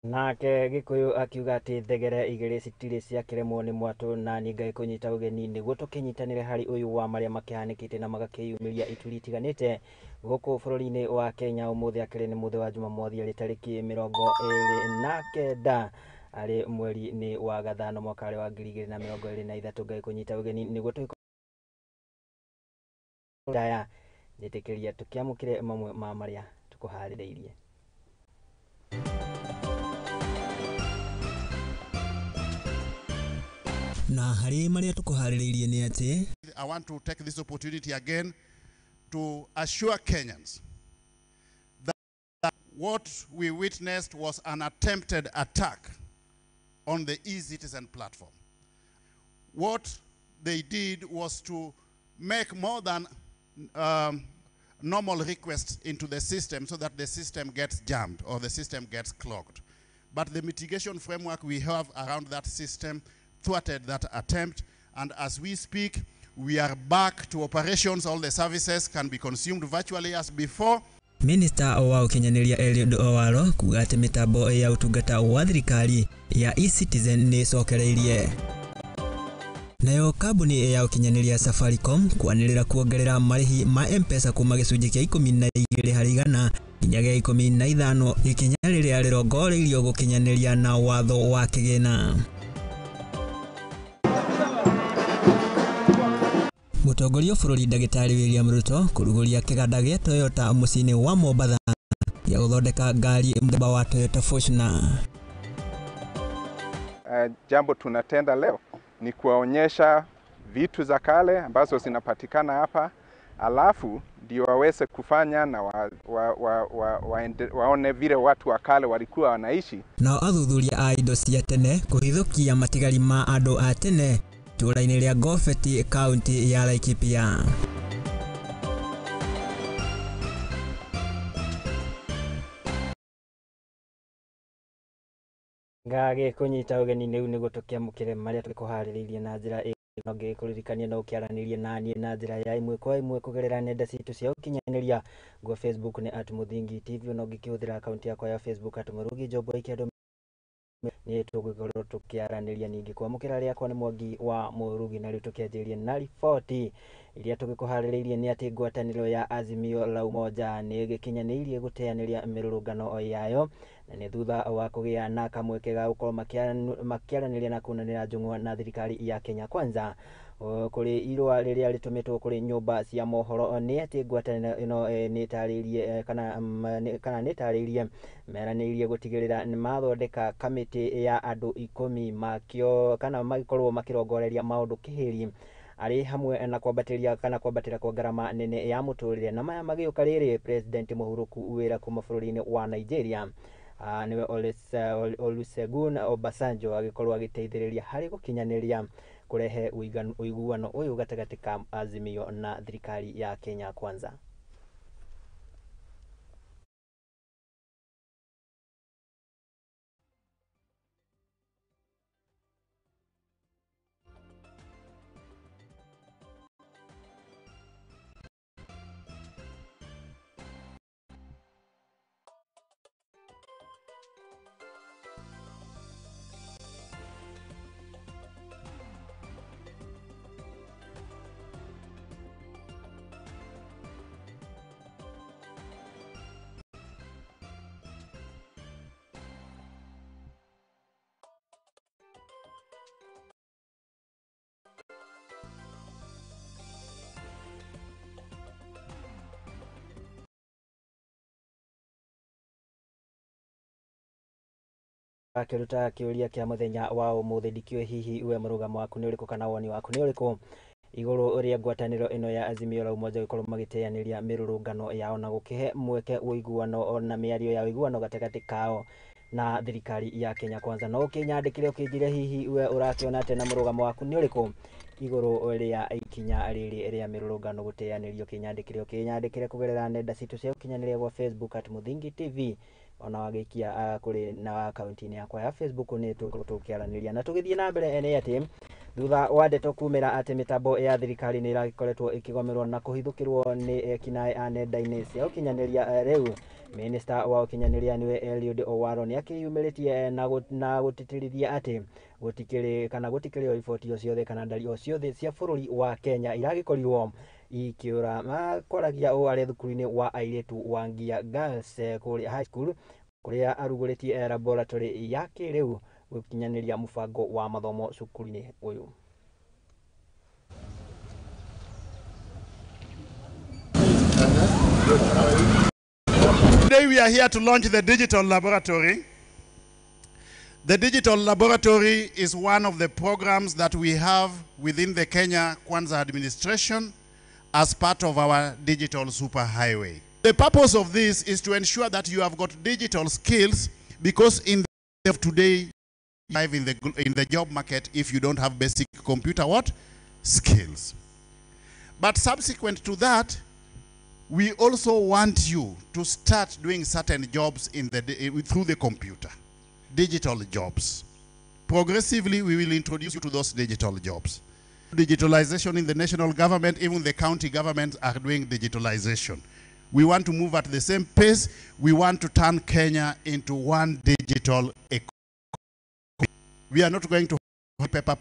Nake Gĩkũyũ akiuga atĩ thegere igĩrĩ citirĩ ciakĩremwo nĩ mwatũ, na niĩ ngagĩkũnyita ũgeni nĩguo tũkĩnyitanĩre harĩ ũyũ wa marĩa makĩhanĩkĩte na magakĩyumĩria ituri itiganĩte gũkũ bũrũri-inĩ wa Kenya. Ũmũthĩ akĩrĩ nĩ mũthĩ wa Jumamothi, arĩ tarĩki 29 arĩ mweri-inĩ wa gathano mwaka wa 2023. Ngagĩkũnyita ũgeni nĩguo tũgĩkorwo njĩtĩkĩria tũkĩamũkĩre mamwe ma marĩa tũkũharĩrĩirie. Na harĩ marĩa tũkũharĩrĩirie nĩ atĩ I want to take this opportunity again to assure Kenyans that what we witnessed was an attempted attack on the eCitizen platform. What they did was to make more than normal requests into the system so that the system gets jammed or the system gets clogged. But the mitigation framework we have around that system thwarted that attempt, and as we speak, we are back to operations. All the services can be consumed virtually as before. Minista wa ũkinyanĩria Eliud Owalo kuga atĩ mĩtambo ya ũtungata wa thirikari ya eCitizen nĩ ĩcokereirie. Nayo kambuni ya ũkinyanĩria Safaricom kwanĩrĩra kuongerera marĩhi ma M-Pesa kuma gĩcunjĩ kĩa 12 harĩ igana nginya gĩa 15, ikinya rĩrĩa rĩrongoreirio gũkinyanĩria na watho wa kĩgĩna. Mũtongoria wa bũrũri Ndagĩtarĩ William Ruto kũrugũria kĩganda gĩa Toyota mũciĩ-inĩ wa Mombatha gĩa gũthondeka ngari mũthemba wa Toyota Fortuner. Jambo tunatenda leo ni kuwaonyesha vitu za kale ambazo zinapatikana hapa, alafu ndio waweze kufanya na waone vile watu wa kale walikuwa wanaishi. Nao athuthuria a indo cia tene kũhithũkia matigari ma andũ a tene itũũra-inĩ rĩa Gobeti kaunti ya Laikipia. Ngagĩkũnyita ũgeni rĩu nĩguo tũkĩamũkĩre marĩa tũkũharĩrĩirie na njĩra ĩno, ngĩkũririkania no ũkĩaranĩrie na niĩ na njĩra ya ĩmwe kwa ĩmwe kũgerera nenda citũ cia ũkinyanĩria. Gwa Facebook nĩ @MũthingiTV, na ũngĩkĩhũthĩra akaunti yakwa ya Facebook @MũrũgiNjombo ikia nĩ tũgũkorwo tũkĩaranĩria. Ningĩ kwamũkĩra rĩakwa nĩ Mwangi wa Mũrugi, na rĩu tũkĩanjĩrĩria na riboti iria tũgĩkũharĩrĩirie nĩ atĩ ngwatanĩro ya Azimio la Umoja nĩ ĩgĩkinyanĩirie gũteanĩria mĩrũrũngano yayo, na nĩ thutha wa kũgĩa na kamweke ga gũkorwo makĩaranĩria na kunanĩra njũng'wa na thirikari ya Kenya Kwanza. Kũrĩ irũa rĩrĩa rĩtũmĩtwo kũrĩ nyũmba cia mohoro nĩ atĩ ngwatanĩro ĩno nĩ ĩtarĩirie kana nĩ ĩtarĩirie meranĩirie gũtigĩrĩra nĩ mathondeka kamĩtĩ ya andũ 10 makĩo kana magĩkorwo makĩrongoreria maũndũ kĩhĩri arĩ hamwe na kwambatĩria kana kwambatĩra kwa ngarama nene ya mũtũrĩre. Na maya magĩũka rĩrĩ President mũhurũku wĩra kuma bũrũri-inĩ wa Nigeria, nĩwe Olusegun Obasanjo, agĩkorwo agĩteithĩrĩria harĩ gũkinyanĩria kũrehe ũiguano ũyũ gatagatĩ ka Azimio na thirikari ya Kenya Kwanza. Akĩruta kĩũria kĩa mũthenya wa ũmũthĩ, ndikĩũĩ hihi we mũrũgamo waku nĩ ũrĩkũ kana woni waku nĩ ũrĩkũ igũrũ rĩa ngwatanĩro ĩno ya Azimio la Umoja gũkorwo magĩteanĩria mĩrũrũngano yao na gũkĩhe mweke ũiguano na mĩario ya ũiguano gatagatĩ kao na thirikari ya Kenya Kwanza. No ũkĩnyandĩkĩre ũkĩnjĩre hihi we ũrakĩona atĩa na mũrũgamo waku nĩ ũrĩkũ igũrũ rĩa ikinya rĩrĩ rĩa mĩrũrũngano gũteanĩrio. Ũkĩnyandĩkĩre kũgerera nenda citũ cia ũkinyanĩria gwa Facebook @MũthingiTV, ona wagĩikia kũrĩ na akaunti-inĩ yakwa ya Facebook nĩ tũgũkorwo tũkĩaranĩria. Na tũgĩthiĩ na mbere nĩ atĩ Thutha wa ndeto kumĩra atĩ mĩtambo ya thirikari nĩ ĩragĩkoretwo ĩkĩgomerwo na kũhithũkĩrwo nĩ ekinaĩ a nenda-inĩ cia ũkinyanĩria, rĩu minista wa ũkinyanĩria nĩwe Eliud Owaro nĩ akĩyumĩrĩtie na gũtĩtĩrithia atĩ gũtikĩrĩ kana gũtikĩrĩ o riboti o ciothe kana ndari o ciothe cia bũrũri wa Kenya iragĩkorirwo ikĩũra. Makoragia ũũ arĩ thukuru-inĩ wa airĩtu wa Ngia Girls kũrĩa High School kũrĩa arugũrĩtie laboratory ya kĩrĩu gũkinyanĩria mũbango wa mathomo cukuru-inĩ ũyũ. Today we are here to launch the digital laboratory. The digital laboratory is one of the programs that we have within the Kenya Kwanza administration as part of our digital superhighway. The purpose of this is to ensure that you have got digital skills, because in the today, live in the job market, if you don't have basic computer what? Skills. But subsequent to that, we also want you to start doing certain jobs through the computer, digital jobs. Progressively, we will introduce you to those digital jobs. Digitalization in the national government, even the county governments are doing digitalization. We want to move at the same pace. We want to turn Kenya into one digital economy. We are not going to have paper.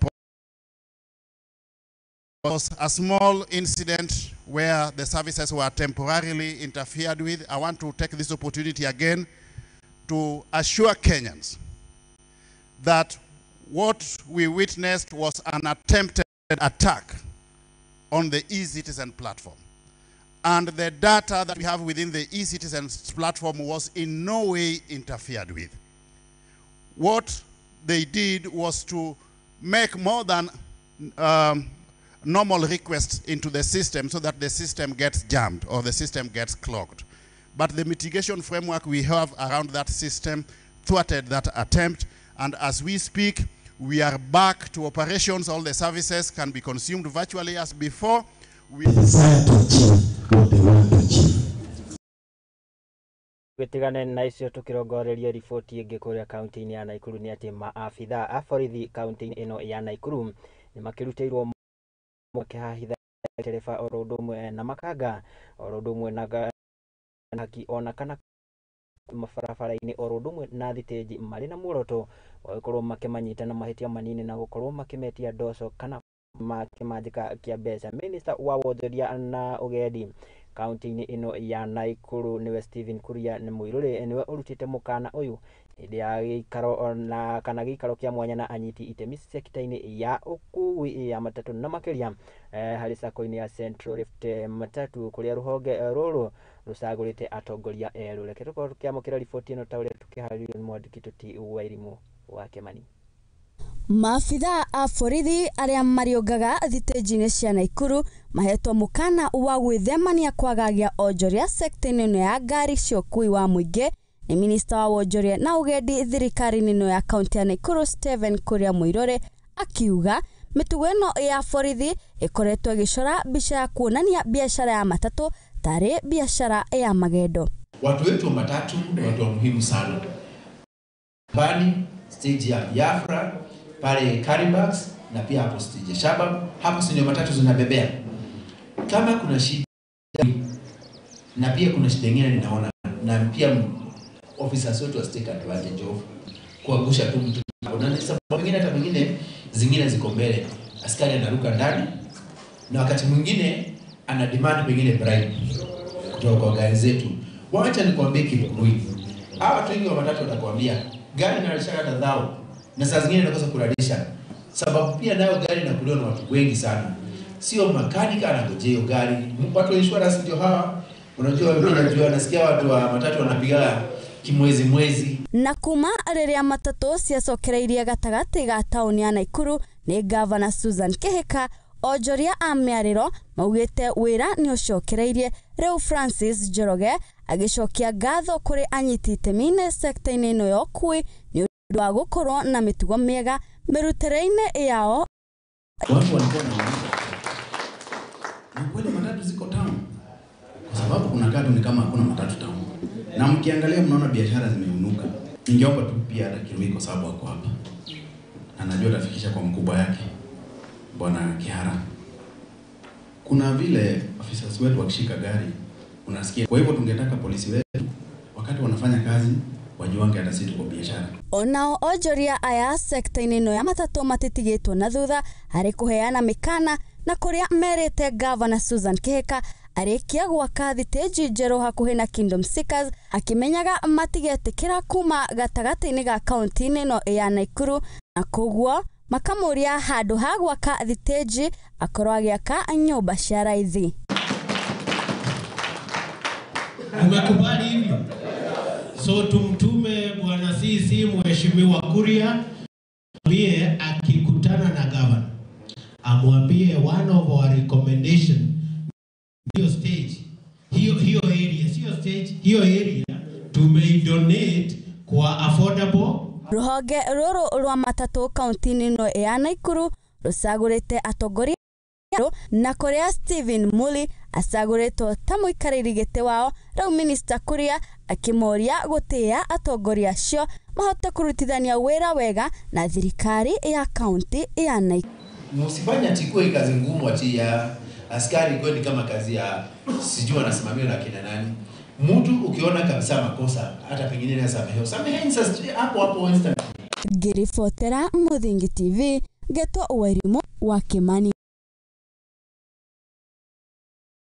Was a small incident where the services were temporarily interfered with. I want to take this opportunity again to assure Kenyans that what we witnessed was an attempted attack on the eCitizen platform. And the data that we have within the eCitizen platform was in no way interfered with. What they did was to make more than normal requests into the system so that the system gets jammed or the system gets clogged. But the mitigation framework we have around that system thwarted that attempt, and as we speak, we are back to operations. All the services can be consumed virtually as before. We desire to achieve what they want to achieve. Gũtigane na icio tũkĩrongoreria riboti ĩngĩ kũrĩa kaunti-inĩ ya Nakuru nĩ atĩ maabitha a borithi kaunti-inĩ ĩno ya Nakuru nĩ makĩrutĩirwo makĩhahitha tereba oro ũndũ ũmwe na makanga oro ũndũ ũmwe na haki ona kana mabarabara-inĩ oro ũndũ ũmwe na thitĩnji marĩ na muoroto wa gũkorwo makĩmanyita na mahĩtia manini na gũkorwo makĩmetia ndoco kana makĩmanjĩka kĩa mbeca. Minista wa wonjoria na ũgendi kaunti-inĩ ĩno ya Nakuru nĩwe Stephen Kuria nĩ Muiruri nĩwe ũrutĩte mũkana ũyũ hĩndĩ ya gĩikaro na kana gĩikaro kĩa mwanya na anyiti itemi sekta-inĩ ya ũkui ya matatũ na makĩria harĩ sako-inĩ ya Central Rift Matatu kũrĩa rũhonge rũrũ rũcagũrĩte atongoria erũ. Reke tũkorwo tũkĩamũkĩra riboti ĩno ta ũrĩa tũkĩharĩrĩirio nĩ mwandĩki Tũti Wairimũ wa Kĩmani. Maabitha a borithi arĩa mariũngaga thitĩnji-inĩ cia Nakuru mahetwo mũkana wa gwĩthemania kwagagia onjoria sekta-inĩ ĩno ya ngari cia ũkui wa mũingĩ nĩ minista wa wonjoria na ũgendi thirikari-inĩ ĩno ya kaunti ya Nakuru Stephen Kuria Muiruri akiuga mĩtugo ĩno ya borithi ĩkoretwo ĩgĩcora mbica ya kuonania biacara ya matatũ tarĩ biacara ya magendo. Watu wetu wa matatu ni watu wa muhimu sana. Bani stage ya Biafra pale Karibax na pia hapo stage ya Shabab, hapo si ndio matatu zinabebea. Kama kuna shida na pia kuna shida nyingine ninaona, na pia officers wetu wa take advantage of kuangusha tu mtu. Na sababu nyingine hata mwingine zingine ziko mbele, askari anaruka ndani na wakati mwingine ana demand pengine bribe kutoka kwa gari zetu. Wacha nikwambie kitu muhimu. Hawa watu wengi wa matatu watakwambia gari inarudisha hata dhao na saa zingine inakosa kurudisha, sababu pia nayo gari inakuliwa na watu wengi sana. Sio makanika anangojea hiyo gari, watu wa insurance ndio hawa. Unajua mimi najua nasikia watu wa matatu wanapiga kimwezi mwezi. Na kuma rĩrĩa matatũ ciacokereirie gatagatĩ ga taũni ya Nakuru nĩ Governor Susan Kihika onjoria a mĩarĩro maugĩte wĩra nĩ ũcokereirie. Rĩu Francis Njoroge agĩcokia ngatho kũrĩ anyiti itemi-inĩ sekta-inĩ ĩno ya ũkui nĩ ũndũ wa gũkorwo na mĩtugo mĩega mĩrutĩre-inĩ yao. Watu walikuwa wanauliza, ni kweli matatu ziko town? Kwa sababu kuna katu ni kama hakuna matatu town. Na mkiangalia mnaona biashara zimeinuka. Ningeomba tu pia hata Kirui kwa sababu ako hapa. Na najua atafikisha kwa mkubwa yake. Bwana Kihara, kuna vile officers wetu wakishika gari unasikia. Kwa hivyo tungetaka polisi wetu wakati wanafanya kazi wajuange hata sisi tuko biashara. Onao onjoria aya sekta-inĩ ĩno ya matatũ matitigĩtwo na thutha harĩ kũheana mĩkana na kũrĩa merĩte Gavana Susan Kihika arĩkia gwaka thitĩnji njerũ hakuhĩ na Kingdom Seekers akĩmenyaga matigetĩkĩra kuma gatagatĩ-inĩ ga kaunti-inĩ ĩno ya Naikuru, na koguo makamũria handũ ha gwaka thitĩnji akorwo agĩaka nyũmba cia raithi. Umekubali hivyo? So tumtume bwana CC Mheshimiwa Kuria mwambie akikutana na governor amwambie one of our recommendation hiyo stage hiyo area, sio stage, hiyo area tumeidonate kwa affordable. Ruhonge rũrũ rwa matatũ kaunti-inĩ ĩno ya Naikuru rũcagũrĩte atongoria na kũrĩa Stephen Muli acagũrĩtwo ta mũikarĩri gĩtĩ wao, rĩu Minister Kuria akĩmoria gũtĩĩa atongoria acio mahote kũrutithania wĩra wega na thirikari ya kaunti ya Naikuru. Msifanye ati ikuwe kazi ngumu ati ya askari ikuwe ni kama kazi ya sijui wanasimamiwa na kina nani. Mtu ukiona kabisa makosa hata pengine ni samehe. Sameheni sasa hapo hapo instant. Ngĩribotera Mũthingi TV ngetwo Wairimu wa Kimani.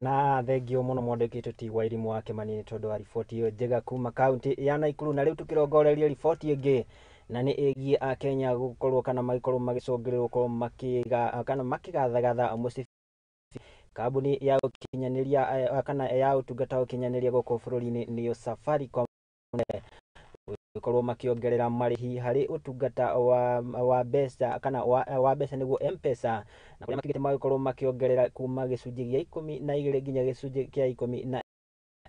Na thengio muno mwandĩki ti Wairimu wa Kimani nĩ tondũ wa riboti ĩyo njega kuma kaunti ya Naikuru. Na rĩu tũkĩrongoreria riboti ĩngĩ na nĩ ĩgiĩ Akenya gũkorwo kana magĩkorwo magĩcũngĩrĩrwo gũkorwo makĩga kana makĩgathagatha mũcibi kambuni ya ũkinyanĩria kana ya ũtungata wa ũkinyanĩria gũkũ bũrũri-inĩ nĩyo Safaricom gũkorwo makĩongerera marĩhi harĩ ũtungata wa mbeca kana wa mbeca nĩguo M-Pesa, na kũrĩa makĩgĩte magĩkorwo makĩongerera kuma gĩcunjĩ gĩa 12 nginya gĩcunjĩ kĩa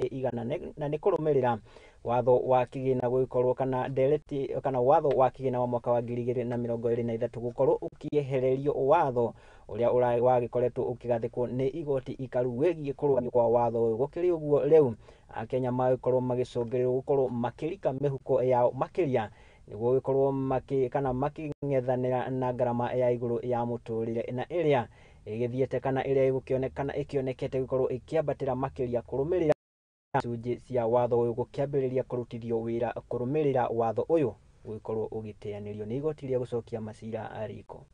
11 na nĩ kũrũmĩrĩra watho wa kĩgĩna gũgĩkorwo kana ndereti kana watho wa kĩgĩna wa mwaka wa 2023 gũkorwo ũkĩehererio watho ũrĩa wagĩkoretwo ũkĩgathĩkwo nĩ igoti ikaru wĩgiĩ kũrũgamio kwa watho ũyũ. Gũkĩrĩ ũguo rĩu Akenya magĩkorwo magĩcũngĩrĩrwo gũkorwo makĩrika mĩhuko yao makĩria nĩguo gũkorwo kana makĩng'ethanĩra na ngarama ya igũrũ ya mũtũrĩre na ĩrĩa ĩgĩthiĩte kana ĩrĩa ĩgũkĩonekana ĩkĩonekete gũkorwo ĩkĩambatĩra makĩria kũrũmĩrĩra icunjĩ cia watho ũyũ gũkĩambĩrĩria kũrutithio wĩra kũrũmĩrĩra watho ũyũ gũgĩkorwo ũgĩteanĩrio nĩ igoti rĩa gũcokia macira riko.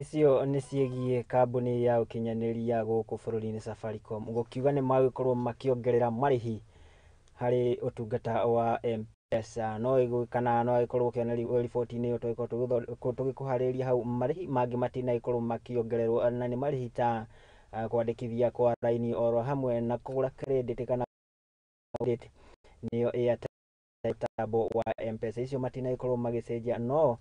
Icio nĩ ciĩgiĩ kambuni ya ũkinyanĩria gũkũ bũrũri-inĩ Safaricom gũkiuga nĩ magũkorwo makĩongerera marĩhi harĩ ũtungata wa M-Pesa. No kana no ĩkorwo ũkĩona riboti-inĩ ĩyo tũgĩkorwo tũgĩkũharĩria hau marĩhi mangĩ matinagĩkorwo makĩongererwo na nĩ marĩhi ta kwandĩkithia kwa raini oro hamwe na kũgũra credit kana credit nĩyo Airtel mũtambo wa M-Pesa. Icio matinagĩkorwo magĩcenjia no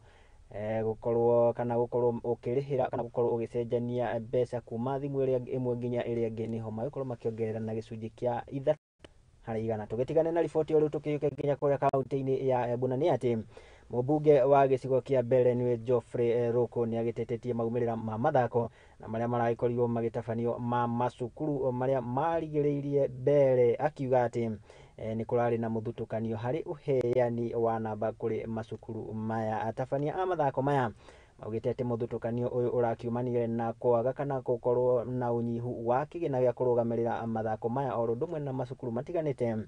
gũkorwo kana gũkorwo ũkĩrĩhĩra kana gũkorwo ũgĩcenjania mbeca kuma thimũ ĩrĩa ĩmwe nginya ĩrĩa ĩngĩ nĩho magĩkorwo makĩongerera na gĩcunjĩ kĩa 3 harĩ igana. Tũgĩtigane na riboti ĩyo rĩu tũkĩũke nginya kũrĩa kaunti-inĩ ya Embu, na nĩ atĩ mũmbunge wa gĩcigo kĩa mbere nĩwe Geoffrey Ruku nĩ agĩtetetie maumĩrĩra ma mathako na marĩa maragĩkorirwo magĩtabanio ma macukuru marĩa marigĩrĩirie mbere, akiuga atĩ nĩ kũrarĩ na mũthutũkanio harĩ ũheani wa namba kũrĩ macukuru maya. Atabania a mathako maya maugĩte atĩ mũthutũkanio ũyũ ũrakiumanire na kwaga kana gũkorwo na ũnyihu wa kĩgĩna gĩa kũrũgamĩrĩra mathako maya oro ũndũ ũmwe na macukuru matiganĩte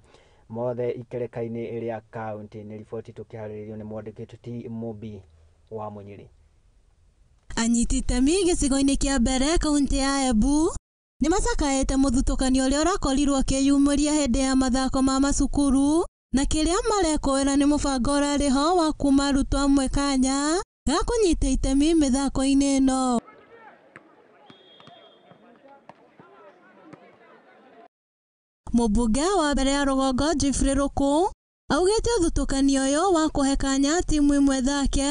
mothe ikereka-inĩ rĩa kaunti. Nĩ riboti tũkĩharĩrĩrio nĩ mwandĩki ti Mũmbi wa Mũnyĩrĩ. Anyiti itemi gĩcigo-inĩ kĩa mbere kaunti ya Embu Nĩ macakaĩte mũthutũkanio ũrĩa ũrakorirwo akĩyumĩria hĩndĩ ya mathako ma macukuru na kĩrĩa marekũĩra nĩ mũbango ũrarĩ ho wa kuma arutwo amwe kanya ga kũnyita itemi mĩthako-inĩ ĩno. Mũmbunge wa mbere ya rũgongo Geoffrey Ruku augĩte ũthutũkanio ũyũ wa kũhe kanya timu ĩmwe thake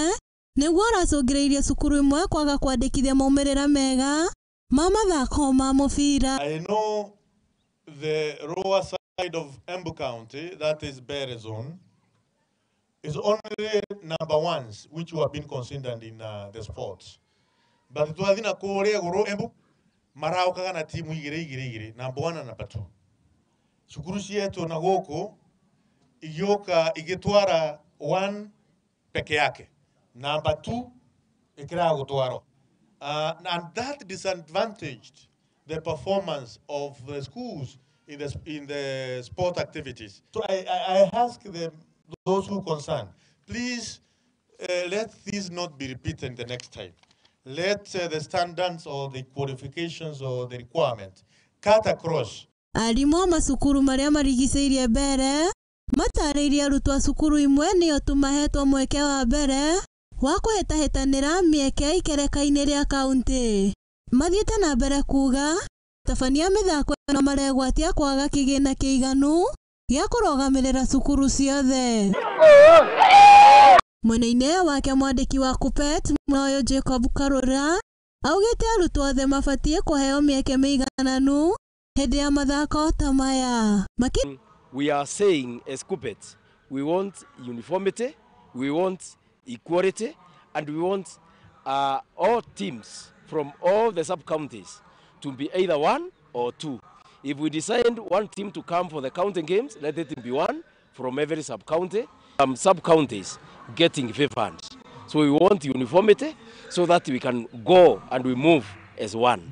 nĩguo ũracũngĩrĩirie cukuru imwe kwaga kwandĩkithia maumĩrĩra mega ma mathako ma mũbira. I know the lower side of Embu County, that is Bere zone, is only number ones which were being considered in the sports. But twathina kuria guru Embu maraukaga na timu igiri igiri igiri, number 1 na number 2. Cukuru cietu na guku igioka igitwara 1 peke yake, number 2 ikiraga gutwarwo. And that disadvantaged the performance of the schools in the sport activities. So I ask those who concerned, please let this not be repeated the next time. Let the standards or the qualifications or the requirement cut across. Arimũ a macukuru marĩa marigicĩirie mbere matarĩirie arutwo a cukuru imwe nĩo tu mahetwo mweke wa mbere wa kũhĩtahĩtanĩra mĩeke ikereka-inĩ rĩa kaũntĩ. Mathiĩte na mbere kuga tabania mĩthako ĩno maregwatia kwaga kĩgĩna kĩiganu gĩa kũrũgamĩrĩra cukuru ciothe. Mwena-inĩ wake mwandĩki wa Kuppet Mwoyo Jacob Karura augĩte arutwo othe mabatiĩ kũheo mĩeke mĩigananu hĩndĩ ya mathako ta maya. We are saying as Kuppet, we want uniformity, we want equality, and we want all teams from all the sub-counties to be either 1 or 2. If we decide one team to come for the county games, let it be 1 from every sub-county. Some sub-counties getting favored. So we want uniformity so that we can go and we move as one.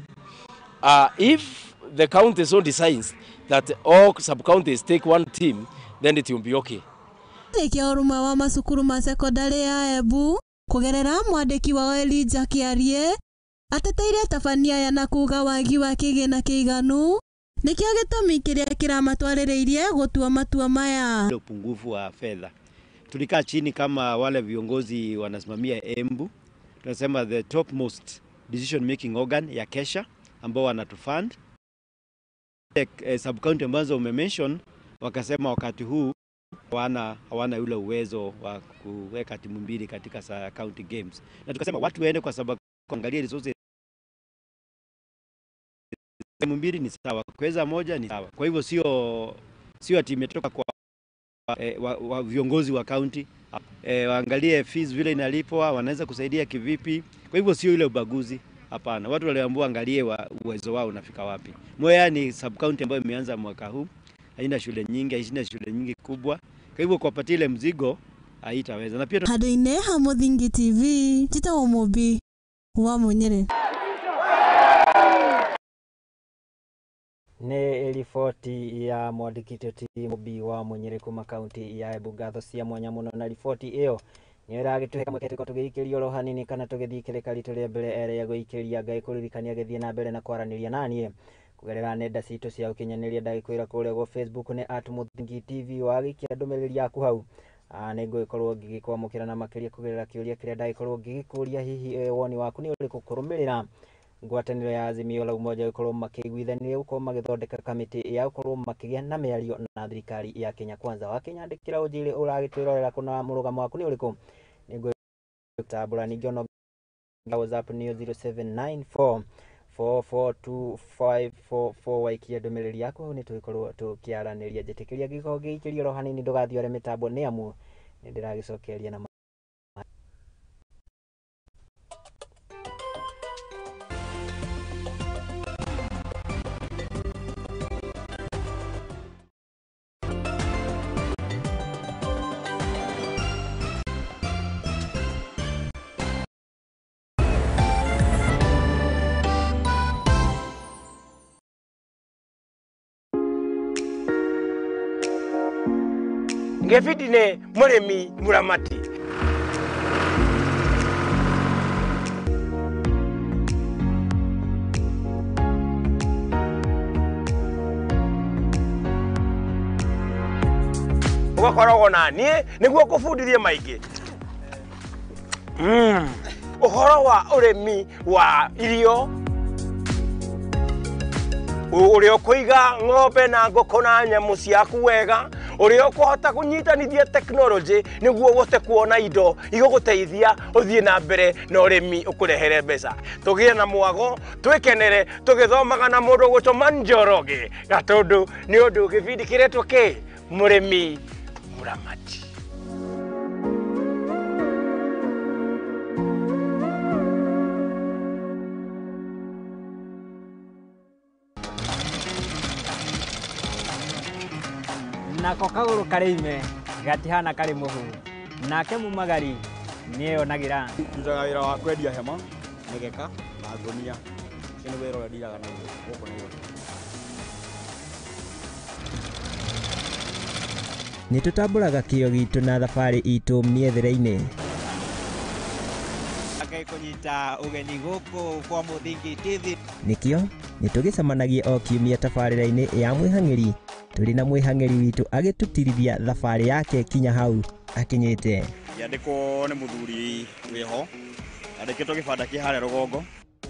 If the county so decides that all sub-counties take one team, then it will be okay. Thĩkia ũrũmwe wa macukuru ma sekondarĩ ya Embu kũgerera mwandĩki wao Elijah Kĩarie ateteire atabania aya na kuga wagi wa kĩgĩna kĩiganu nĩkĩo gĩtũmi kĩrĩa kĩramatwarĩrĩirie gũtua matua maya. Upungufu wa fedha, tulikaa chini kama wale viongozi wanasimamia Embu, tunasema the topmost decision making organ ya Kesha ambao wanatufund sub county ambazo umemention, wakasema wakati huu hawana yule uwezo wa kuweka timu mbili katika county games, na tukasema watu waende kwa sababu kuangalia resources. Timu mbili ni sawa, kuweza moja ni sawa. Kwa hivyo sio ati imetoka kwa viongozi wa county, waangalie fees vile inalipwa, wanaweza kusaidia kivipi. Kwa hivyo sio ile ubaguzi, hapana. Watu waliambiwa angalie uwezo wao unafika wapi. Mwea ni sub county ambayo imeanza mwaka huu, haina shule nyingi, haina shule nyingi kubwa. Kwa hivyo kuwapatia ile mzigo haitaweza. Na pia Hadoine ha Muthingi TV, njĩtagwo Mũmbi wa Mũnyĩrĩ. Nĩ riboti ya mwandĩki Toti Mũmbi wa Mũnyĩrĩ kuma kaunti ya Embu. Ngatho cia mwanya mũno na riboti ĩyo nĩyo ĩragĩtũhe kamweke tũkorwo tũgĩikĩrio oro hanini kana tũgĩthiĩ kĩrĩka ritũ rĩa mbere ĩrĩa gũikĩria Ngai kũririkania gĩthiĩ na mbere na kwaranĩria naniĩ kũgerera nenda citũ cia ũkinyanĩria. Ndagĩkwĩra kũrĩa gwa Facebook nĩ @Muthingi TV, wagĩikia ndũmĩrĩri yaku hau nĩngũgĩkorwo ngĩgĩkwamũkĩra na makĩria kũgerera kĩũria kĩrĩa ndagĩkorwo ngĩgĩkũria, hihi woni waku nĩ ũrĩkũ kũrũmĩrĩra ngwatanĩro ya Azimio la Umoja gũkorwo makĩiguithanirie gũkorwo magĩthondeka kamĩtĩ ya gũkorwo makĩgĩa na mĩario na thirikari ya Kenya Kwanza. Wakenya andĩkĩra ũnjĩre ũragĩtwĩrorera kũna mũrũgamo waku nĩ ũrĩkũ, nĩngũgĩtambũra. Ningĩ ona WhatsApp nĩyo 0794 442544 waikia ndũmĩrĩri yaku hau nĩtũgĩkorwo tũkĩaranĩria. Njĩtĩkĩria ngĩkorwo ngĩikĩria oro hanini ndũgathiĩ ore mĩtambo nĩ amu nĩndĩragĩcokeria na Ngefiti ne murimi muramati. Ũgakoragwo na niĩ nĩguo ngũbundithie maingĩ. Ũhoro wa ũrĩmi wa irio, ũrĩa ũkũiga ng'ombe na ngũkũ na nyamũ ciaku wega, ũrĩa ũkũhota kũnyitanithia tekinoronjĩ nĩguo ũhote kuona indo igũgũteithia ũthiĩ na mbere na ũrĩmi ũkũrehere mbeca. Tũgĩe na mwago, twĩkenere tũgĩthomaga na mũndũ ũgwĩtwo Njoroge Gatũndũ, nĩ ũndũ gĩbindi kĩretwo kĩ Mũrĩmi Mũramati. Nako kagũrũ karĩ ime gatihana karĩ mũhu, nake mumagari nĩeyonagĩra. Ndutaga wĩra wa kwendia hema, mĩgeka na ngũnia. Ũcio nĩ wĩra ũrĩa ndiraga naguo gũkũ Nairobi. Nĩ tũtambũraga kĩo gitũ na thabarĩ itũ mĩethere-inĩ. Kũnyita ũgeni gũkũ kwa Mũthingi TV. Nĩkĩo nĩ tũgĩcemanagia o kiumia tabarĩra-inĩ ya mwĩhang'ĩri, tũrĩ na mwĩhang'ĩri witũ agĩtũtirithia thabarĩ yake kinya hau akinyĩte. Ngĩandĩkwo nĩ mũthuri wĩho, andĩkĩtwo gĩbanda kĩ harĩa rũgongo.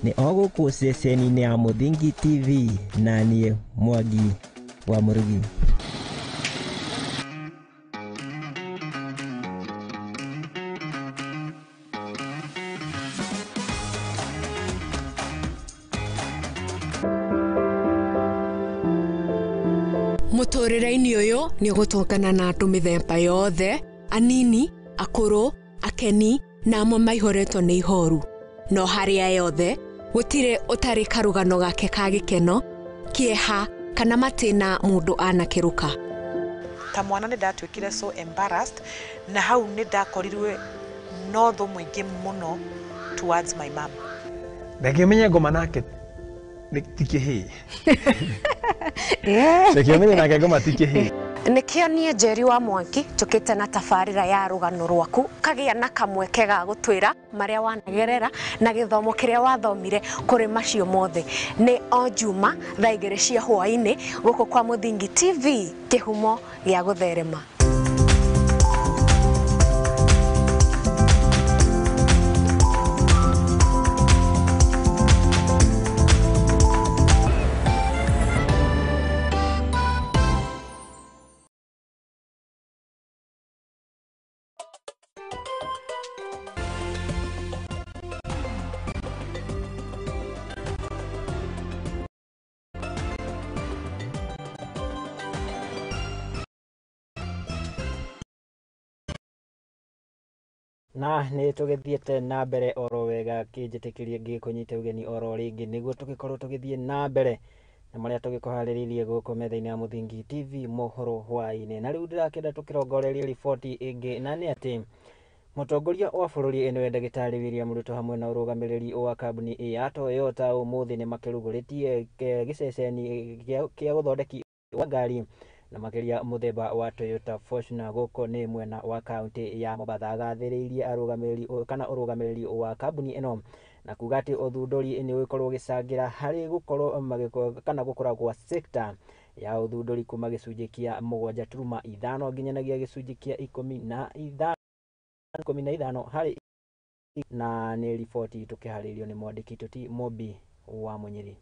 Nĩ o gũkũ ceceni-inĩ ya Mũthingi TV, na niĩ Mwangi wa Mũrugi. Mũtũrĩre-inĩ ũyũ nĩ ũgũtũngana na andũ mĩthemba yothe, anini, akũrũ, akeni na amwe maihũrĩtwo nĩ ihoru. No harĩa yothe gũtirĩ ũtarĩ karũgano gake ka gĩkeno, kĩeha kana matĩna mũndũ anakĩrũka. Ta mwana nĩ ndatuĩkire so embarrassed, na hau nĩ ndakorirwe no thũ mũingĩ mũno towards my mom. Reke menye ngoma nake ti kĩhĩĩ. Reke menye nake ngoma ti kĩhĩĩ. Nĩkĩo niĩ Njeri wa Mwangi njũkĩte na tabarĩra ya rũgano rwaku, kagĩa na kamweke ga gũtwĩra marĩa wanagerera na gĩthomo kĩrĩa wathomire kũrĩ macio mothe. Nĩ o Juma thaa 2 cia hwaĩ-inĩ gũkũ kwa Mũthingi TV, kĩhumo gĩa gũtherema. Na nĩ tũgĩthiĩte na mbere oro wega, kĩnjĩtĩkĩrie ngĩkũnyite ũgeni oro rĩngĩ nĩguo tũgĩkorwo tũgĩthiĩ na mbere na marĩa tũgĩkũharĩrĩirie gũkũ metha-inĩ ya Mũthingi TV mohoro hwaĩ-inĩ. Na rĩu ndĩrakĩenda tũkĩrongorerie riboti ĩngĩ, na nĩ atĩ mũtongoria wa bũrũri nĩwe ndagĩtarĩ William Ruto hamwe na ũrũgamĩrĩri wa kambuni ya Toyota ũmũthĩ nĩ makĩrugũrĩtie gĩceceni kĩa ũthondeki wa ngari na makĩria mũthemba wa Toyota Fortuner gũkũ nĩ mwena wa kaunti ya Mombatha. Agathĩrĩirie arũgamĩrĩri kana ũrũgamĩrĩri wa kambuni ĩno na kuga atĩ ũthundũri nĩ ũgĩkorwo ũgĩcangĩra harĩ gũkorwo kana gũkũra gwa sekta ya ũthundũri kuma gĩcunjĩ kĩa 7.5 nginyanagia gĩcunjĩ kĩa 15 harĩ, na nĩ riboti tũkĩharĩirio nĩ mwandĩki Toti Mobi wa Mũnyĩrĩ.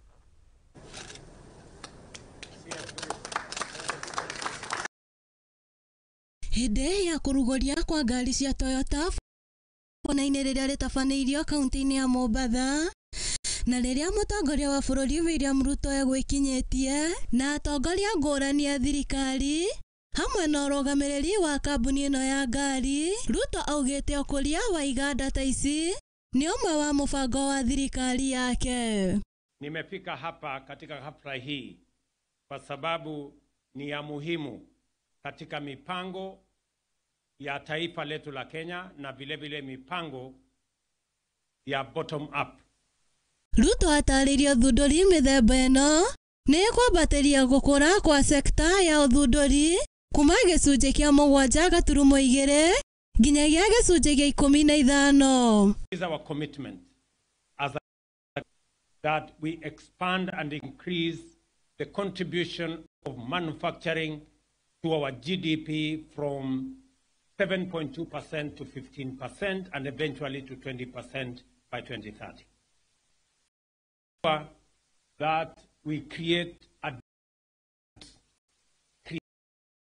Hĩndĩ ya kũrugũria kwa ngari cia Toyota Fortuner rĩrĩa rĩtabanĩirio kaunti-inĩ ya Mombatha, na rĩrĩa mũtongoria wa bũrũri William Ruto egwĩkinyĩtie na atongoria ngũrani a thirikari hamwe na ũrũgamĩrĩri wa kambuni ĩno ya ngari, Ruto augĩte ũkũria wa iganda ta ici nĩ ũmwe wa mũbango wa thirikari yake. Nimefika hapa katika hafla hii kwa sababu ni ya muhimu katika mipango ya taifa letu la Kenya na vile vile mipango ya bottom up. Ruto atarĩirie ũthundũri mĩthemba ĩno nĩ ĩkwambatĩria gũkũra kwa sekta ya ũthundũri kuma gĩcunjĩ kĩa 7.2 nginyagia gĩcunjĩ kĩa 15. Is our commitment as a, that we expand and increase the contribution of manufacturing to our GDP from 7.2% to 15% and eventually to 20% by 2030. That we create a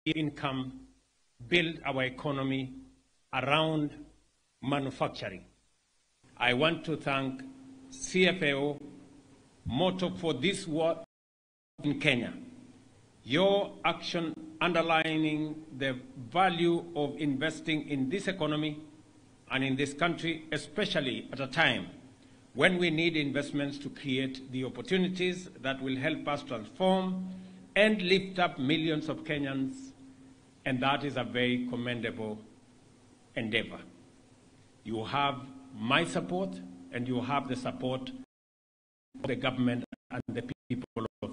income, build our economy around manufacturing. I want to thank CFAO Motor for this work in Kenya. Your action underlining the value of investing in this economy and in this country, especially at a time when we need investments to create the opportunities that will help us transform and lift up millions of Kenyans, and that is a very commendable endeavor. You have my support, and you have the support of the government and the people of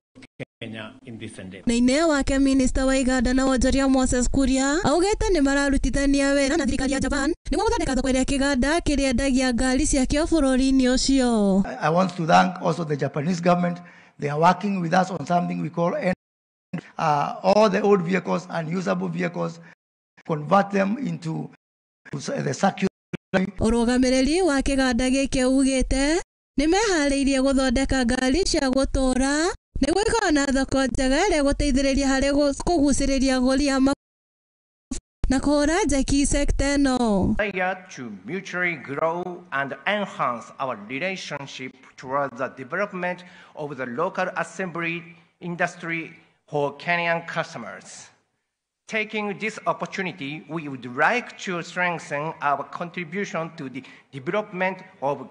Kenya in this endeavor. Na ine wake minista wa iganda na wonjoria Moses Kuria augite ni mararutithania wĩra na thirikari ya Japan nĩguo gũthondeka thoko ĩrĩa kĩganda kĩrĩendagia ngari ciakĩo bũrũri-inĩ ũcio. I want to thank also the Japanese government. They are working with us on something we call all the old vehicles and usable vehicles, convert them into the circular. Ũrũgamĩrĩri wa kĩganda gĩkĩ ugĩte nĩ meharĩirie gũthondeka ngari cia gũtũũra nĩguo ikorwo na thoko njega ĩrĩa ĩgũteithĩrĩria harĩ kũgucĩrĩria agũri a na kũhũra njeki sekta ĩno. To mutually grow and enhance our relationship towards the development of the local assembly industry for Kenyan customers. Taking this opportunity, we would like to strengthen our contribution to the development of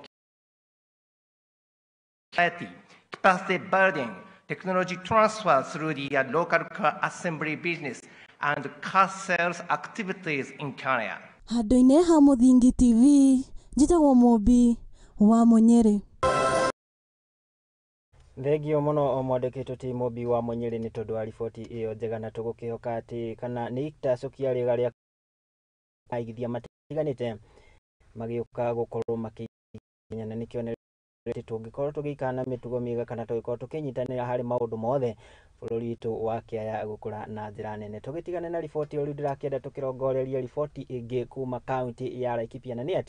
capacity building, technology transfer through the local car assembly business and car sales activities in Kenya. Handũ-inĩ ha Mũthingi TV, njĩtagwo Mũmbi wa Mũnyĩrĩ. Thengio mũno mwandĩkĩtwo ti Mũmbi wa Mũnyĩrĩ nĩ tondũ wa riboti ĩyo njega, na tũgũkĩhoka atĩ kana nĩ itacokia rĩega rĩa aigithia matiganĩte magĩũka gũkorwo makĩnya, na nĩkĩonereria tũngĩkorwo tũgĩikara na mĩtugo mĩega kana tũgĩkorwo tũkĩnyitanĩra harĩ maũndũ mothe bũrũri witũ wa kĩaya gũkũra na njĩra nene. Tũgĩtigane na riboti ĩyo rĩu ndĩrakĩenda tũkĩrongorerie riboti ĩngĩ kuma kaunti ya Laikipia, na nĩ atĩ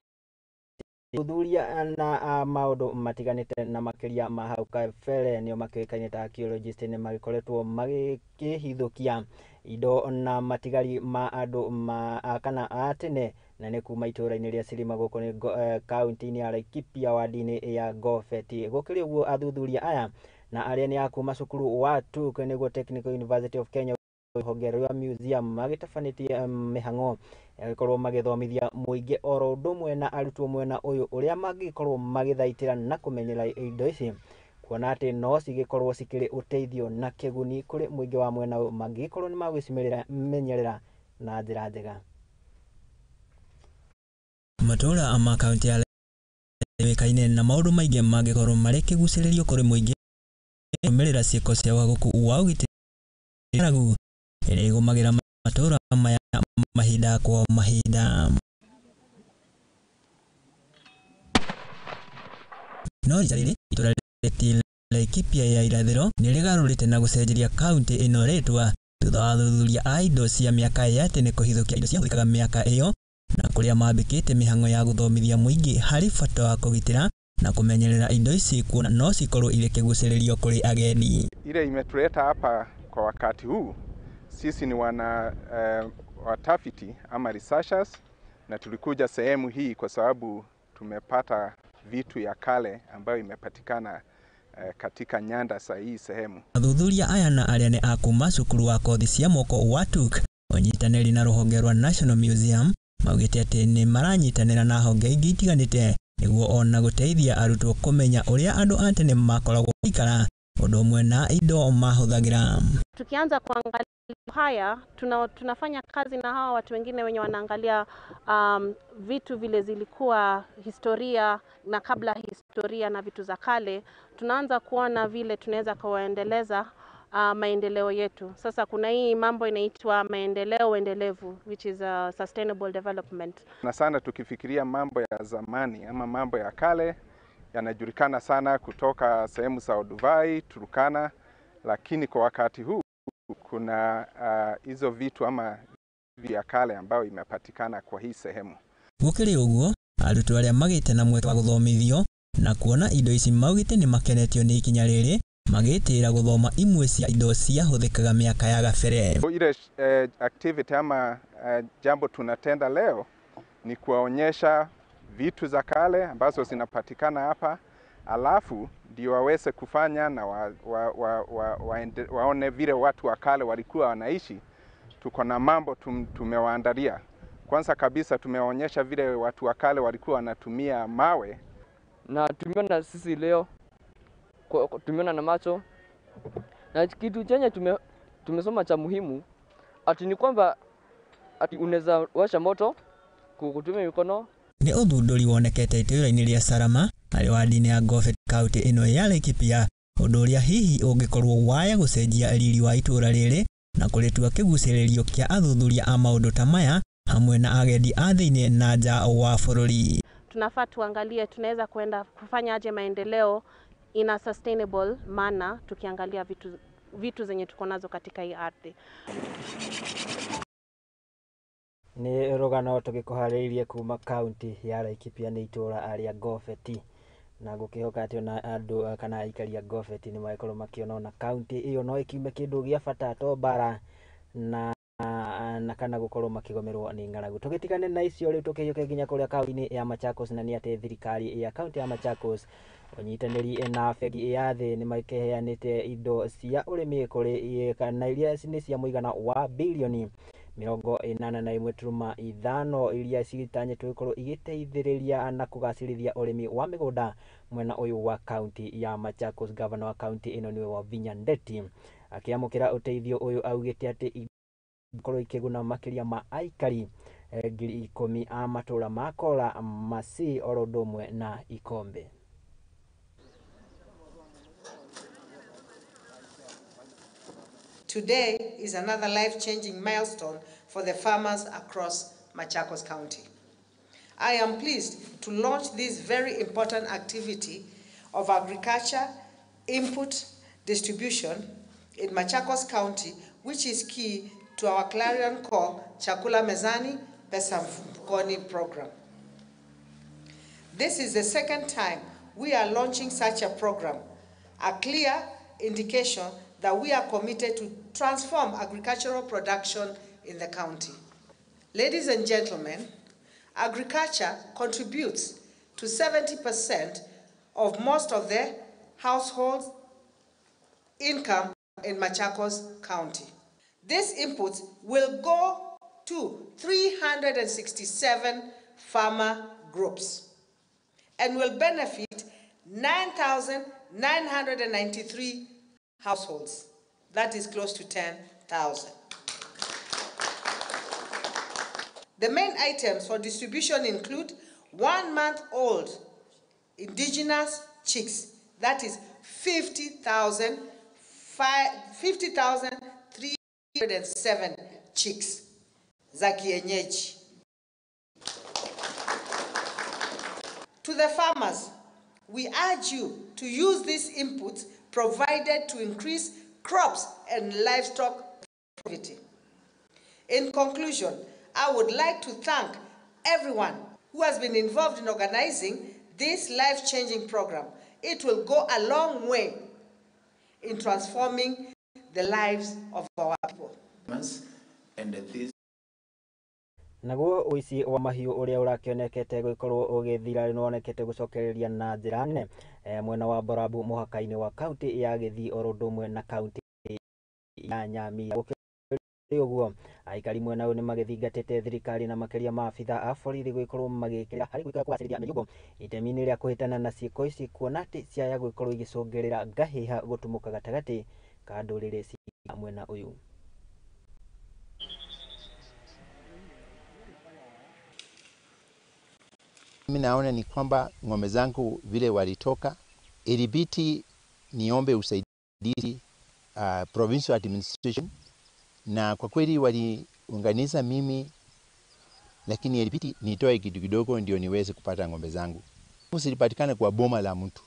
thuthuria na maũndũ matiganĩte na makĩria ma hau kabere nĩo makĩũĩkaine ta archaeologist nĩ magĩkoretwo magĩkĩhithũkia indo na matigari ma andũ ma kana a tene, na nĩ kuma itũũra-inĩ rĩa Sirima gũkũ nĩ kaunti-inĩ ya Laikipia wadi-inĩ ya Ngobeti. Gũkĩrĩ ũguo athuthuria aya na arĩa nĩ a kuma cukuru wa TUK nĩguo Technical University of Kenya rũhonge rwa museum magĩtabanĩtie mĩhang'o ya gũkorwo magĩthomithia mũingĩ oro ũndũ ũmwe na arutwo mwena ũyũ ũrĩa mangĩkorwo magĩthaitĩra na kũmenyera indo ici, kuona atĩ no cigĩkorwo cikĩrĩ ũteithio na kĩguni kũrĩ mũingĩ wa mwena ũyũ mangĩgĩkorwo nĩ magũcimenyerera na njĩra njega. Matũũra ma kaunti ya yũĩkaine na maũndũ maingĩ mangĩkorwo marĩ kĩgucĩrĩrio kũrĩ mũingĩ kũrũmĩrĩra ciĩko cia ũhagũku wa ũgitĩri ng'aragu ĩrĩa ĩgũmagĩra matũũra maya mahinda kwa mahinda. No rita rĩrĩ itũũra rĩa Laikipia ya irathĩro nĩ rĩgarũrĩte na gũcenjeria kaunti ĩno rĩtwa thutha wa athuthuria a indo cia mĩaka ya tene kũhithũkia indo ciahũthĩkaga mĩaka ĩyo na kũrĩa mambĩkĩte mĩhang'o ya gũthomithia mũingĩ harĩ bata wa kũgitĩra na kũmenyerera indo ici kuona no cikorwo irĩ kĩgucĩrĩrio kũrĩ ageni. Ile imetuleta hapa kwa wakati huu, sisi ni wana watafiti ama researchers, na tulikuja sehemu hii kwa sababu tumepata vitu ya kale ambayo imepatikana katika nyanda za hii sehemu. Athuthuria aya na arĩa nĩ a kuma cukuru wa kothi cia moko wa TUK ũnyitanĩri na rũhonge rwa National Museum maugĩte atĩ nĩ maranyitanĩra na honge ingĩ itiganĩte nĩguo ona gũteithia arutwo kũmenya ũrĩa andũ a tene makoragwo maikara ũndũ ũmwe na indo mahũthagĩra. Tukianza kuangalia haya tunafanya kazi na hawa watu wengine wenye wanaangalia vitu vile zilikuwa historia na kabla historia na vitu za kale. Tunaanza kuona vile tunaweza kuendeleza maendeleo yetu. Sasa kuna hii mambo inaitwa maendeleo endelevu, which is a sustainable development. Na sana tukifikiria mambo ya zamani ama mambo ya kale yanajulikana sana kutoka sehemu za Olduvai, Turkana, lakini kwa wakati huu Kuna hizo vitu ama vya kale ambayo imepatikana kwa hii sehemu. Gũkĩrĩ ũguo, arutwo arĩa magĩte na mweke wa gũthomithio na kuona indo ici maugĩte nĩ makenetio nĩ ikinya rĩrĩ magĩtĩĩra gũthoma imwe cia indo ciahũthĩkaga mĩaka ya gabere. Ile activity ama jambo tunatenda leo ni kuwaonyesha vitu za kale ambazo zinapatikana hapa, alafu ndio waweze kufanya na waone vile watu wa kale walikuwa wanaishi. Tuko na mambo tumewaandalia. Kwanza kabisa tumewaonyesha vile watu wa kale walikuwa wanatumia mawe. Na tumeona sisi leo, tumeona na macho. Na kitu chenye tumesoma cha muhimu ati ni kwamba ati unaweza washa moto kutumia mikono. Nĩ ũthundũri wonekete itũũra-inĩ rĩa Salama harĩ wadi-inĩ ya Ngobet kaunti ĩno ya Laikipia, ũndũ ũrĩa hihi ũngĩkorwo waya gũcenjia riri wa itũũra rĩrĩ na kũrĩtua kĩgucĩrĩrio kĩa athuthuria a maũndũ ta maya hamwe na agendi a thĩinĩ na nja wa bũrũri. Tunafaa tuangalie tunaweza kwenda kufanya aje maendeleo in a sustainable manner, tukiangalia vitu zenye tuko nazo katika hii ardhi. Nĩ rũgano tũgĩkũharĩirie kuma kaunti ya Laikipia nĩ itũũra rĩa Ngobeti, na ngũkĩhoka atĩ ona andũ kana aikari a Ngobeti nĩ magĩkorwo makĩona ona kaunti ĩyo no ĩkiume kĩndũ gĩa bata to mbara na kana gũkorwo makĩgomerwo nĩ ng'aragu. Tũgĩtigane na icio rĩu tũkĩhiũke nginya kũrĩa kaunti-inĩ ya Machakos, na nĩ atĩ thirikari ya kaunti ya Machakos ũnyitanĩri na bengi ya thĩ nĩ makĩheanĩte indo cia ũrĩmi kũrĩ kana iria nĩ cia mũigana wa birioni 81.5 iria citanyĩtwo gũkorwo igĩteithĩrĩria na kũgacĩrithia ũrĩmi wa mĩgũnda mwena ũyũ wa kaunti ya Machakos. Gavana wa kaunti ĩno nĩwe Wavinya Ndeti akĩamũkĩra ũteithio ũyũ augĩte atĩ ikorwo ikĩguna makĩria ma aikari 10,000 a matũũra ma Kola, Masii oro ũndũ ũmwe na Ikombe. Today is another life-changing milestone for the farmers across Machakos County. I am pleased to launch this very important activity of agriculture input distribution in Machakos County, which is key to our clarion call Chakula Mezani, Pesa Mfukoni program. This is the second time we are launching such a program, a clear indication that we are committed to transform agricultural production in the county. Ladies and gentlemen, agriculture contributes to 70% of most of the household income in Machakos County. These inputs will go to 367 farmer groups and will benefit 9,993 households. That is close to 10,000. The main items for distribution include 1 month-old indigenous chicks, that is 50,307 chicks za kienyeji. To the farmers, we urge you to use these inputs provided to increase crops and livestock productivity. In conclusion, I would like to thank everyone who has been involved in organizing this life-changing program. It will go a long way in transforming the lives of our people. And this Naguo ũici wa mahiũ ũrĩa ũrakĩonekete gũkorwo ũgĩthira nĩwonekete gũcokereria na njĩra nene mwena wa Borabu mũhaka-inĩ wa kaunti ya Gĩthii oro ũndũ ũmwe na kaunti ya Nyamira. Gũkĩrĩ ũguo aikari mwena ũyũ nĩmagĩthingatĩte thirikari na makĩria maabitha a borithi gũgĩkorwo magĩkĩra harĩ kũgacĩrithia mĩrigo itemi-inĩ rĩa kũhĩtana na ciĩko ici kuona atĩ ciaya gũgĩkorwo igĩcũngĩrĩra ngahĩha gũtumũka gatagatĩ ka ndũrĩrĩ cia mwena ũyũ. Mimi naona ni kwamba ng'ombe zangu vile walitoka, ilibidi niombe usaidizi provincial administration, na kwa kweli waliunganiza mimi, lakini ilibidi nitoe kitu kidogo ndio niweze kupata ng'ombe zangu. Zilipatikana kwa boma la mtu,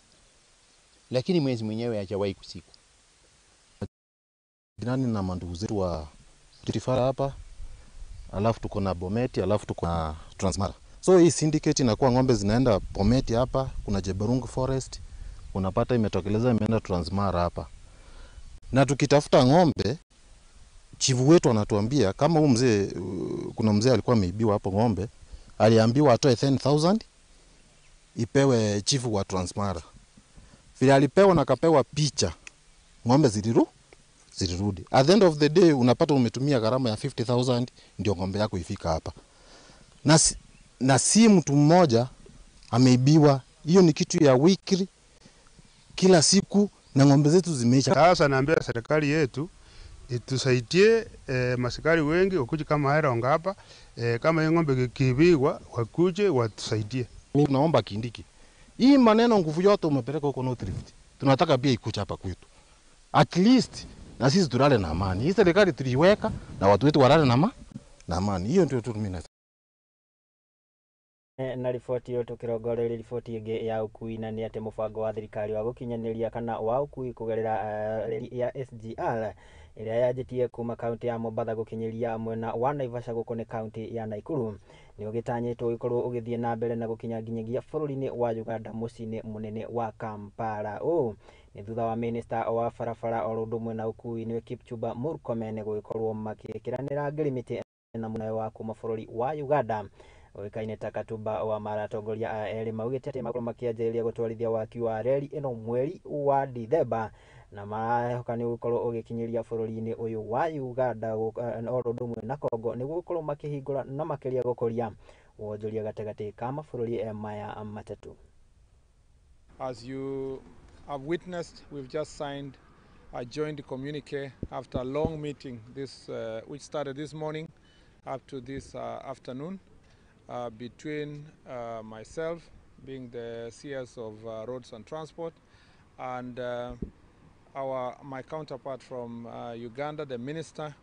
lakini mwezi mwenyewe hajawahi kusikwa. Jirani na mandugu zetu wa Rift Valley hapa, alafu tuko na Bometi, alafu tuko na Transmara. So hii syndicate inakuwa ng'ombe zinaenda Bometi hapa, kuna Jebarungu Forest, unapata imetokeleza imeenda Transmara hapa. Na tukitafuta ng'ombe, chifu wetu anatuambia kama huu mzee, kuna mzee alikuwa ameibiwa hapo ng'ombe, aliambiwa atoe 10,000 ipewe chifu wa Transmara. Vile alipewa na akapewa picha, ng'ombe zilirudi. At the end of the day unapata umetumia gharama ya 50,000 ndio ng'ombe yako ifika hapa. Na si mtu mmoja ameibiwa, hiyo ni kitu ya weekly, kila siku, na ng'ombe zetu zimeisha. Sasa naambia serikali yetu itusaidie, masikari wengi wakuje kama Erongo hapa, kama hiyo ng'ombe kikiibiwa wakuje watusaidie. Mimi naomba Kindiki, hii maneno nguvu yote umepeleka huko North Rift, tunataka pia ikuja hapa kwetu. At least na sisi tulale na amani. Hii serikali tuliiweka na watu wetu walale na amani. Hiyo ndio tu mimi nasema. Na riboti ĩyo tũkĩrongoreria riboti ĩngĩ ya ũkui, na nĩ atĩ mũbango wa thirikari wa gũkinyanĩria kana wa ũkui kũgerera reri ya SGR ĩrĩa yanjĩtie kuma kaunti ya Mombatha gũkinyĩria mwena wa Naivasha gũkũ nĩ kaunti ya Nakuru nĩ ũgĩtanyĩtwo gũkorwo ũgĩthiĩ na mbere na gũkinya nginyagia bũrũri-inĩ wa Uganda mũciĩ-inĩ mũnene wa Kampala. Ũũ nĩ thutha wa minista wa barabara oro ũndũ ũmwe na ũkui nĩwe Kipchumba Murkomen gũgĩkorwo magĩkĩranĩra ngirimiti na mũnene wa kuma bũrũri wa Uganda ũĩkaine ta Katumba wa Mara. Atongoria aya erĩ maugĩte atĩ makorwo makĩanjĩrĩria gũtwarithia waki wa reri ĩno mweri wa Dithemba, na marehoka nĩ gũkorwo ũgĩkinyĩria bũrũri-inĩ ũyũ wa Uganda oro ũndũ ũmwe na Congo nĩguo gũkorwo makĩhingũra na makĩria gũkũria wonjoria gatagatĩ ka mabũrũri maya matatũ. As you have witnessed, we've just signed a joint communique after a long meeting this, which started this morning up to this afternoon, between myself, being the CS of Roads and Transport, and my counterpart from Uganda, the minister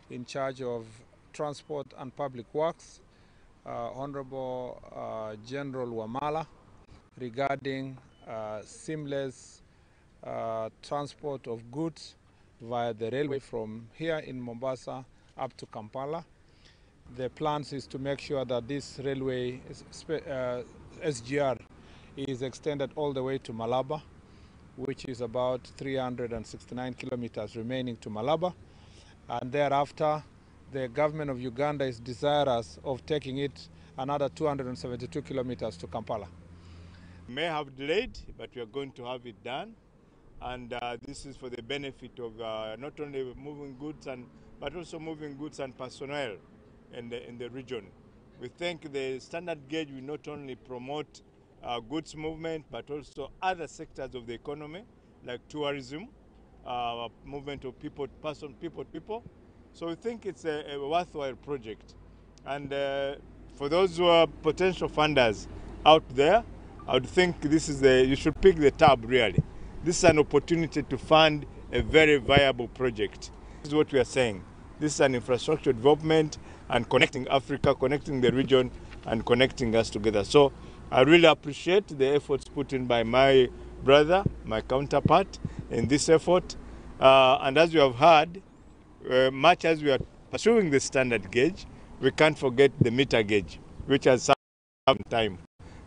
in charge of Transport and Public Works, Honorable General Wamala, regarding seamless transport of goods via the railway from here in Mombasa up to Kampala. The plans is to make sure that this railway SGR is extended all the way to Malaba, which is about 369 kilometers remaining to Malaba. And thereafter, the government of Uganda is desirous of taking it another 272 kilometers to Kampala. We may have delayed, but we are going to have it done. And this is for the benefit of not only moving goods, but also moving goods and personnel in the region. We think the standard gauge will not only promote goods movement, but also other sectors of the economy, like tourism, movement of people, person, people, people. So we think it's a worthwhile project. And for those who are potential funders out there, I would think this is you should pick the tab, really. This is an opportunity to fund a very viable project. This is what we are saying. This is an infrastructure development and connecting Africa, connecting the region, and connecting us together. So I really appreciate the efforts put in by my brother, my counterpart, in this effort. And as you have heard, much as we are pursuing the standard gauge, we can't forget the meter gauge, which has some time.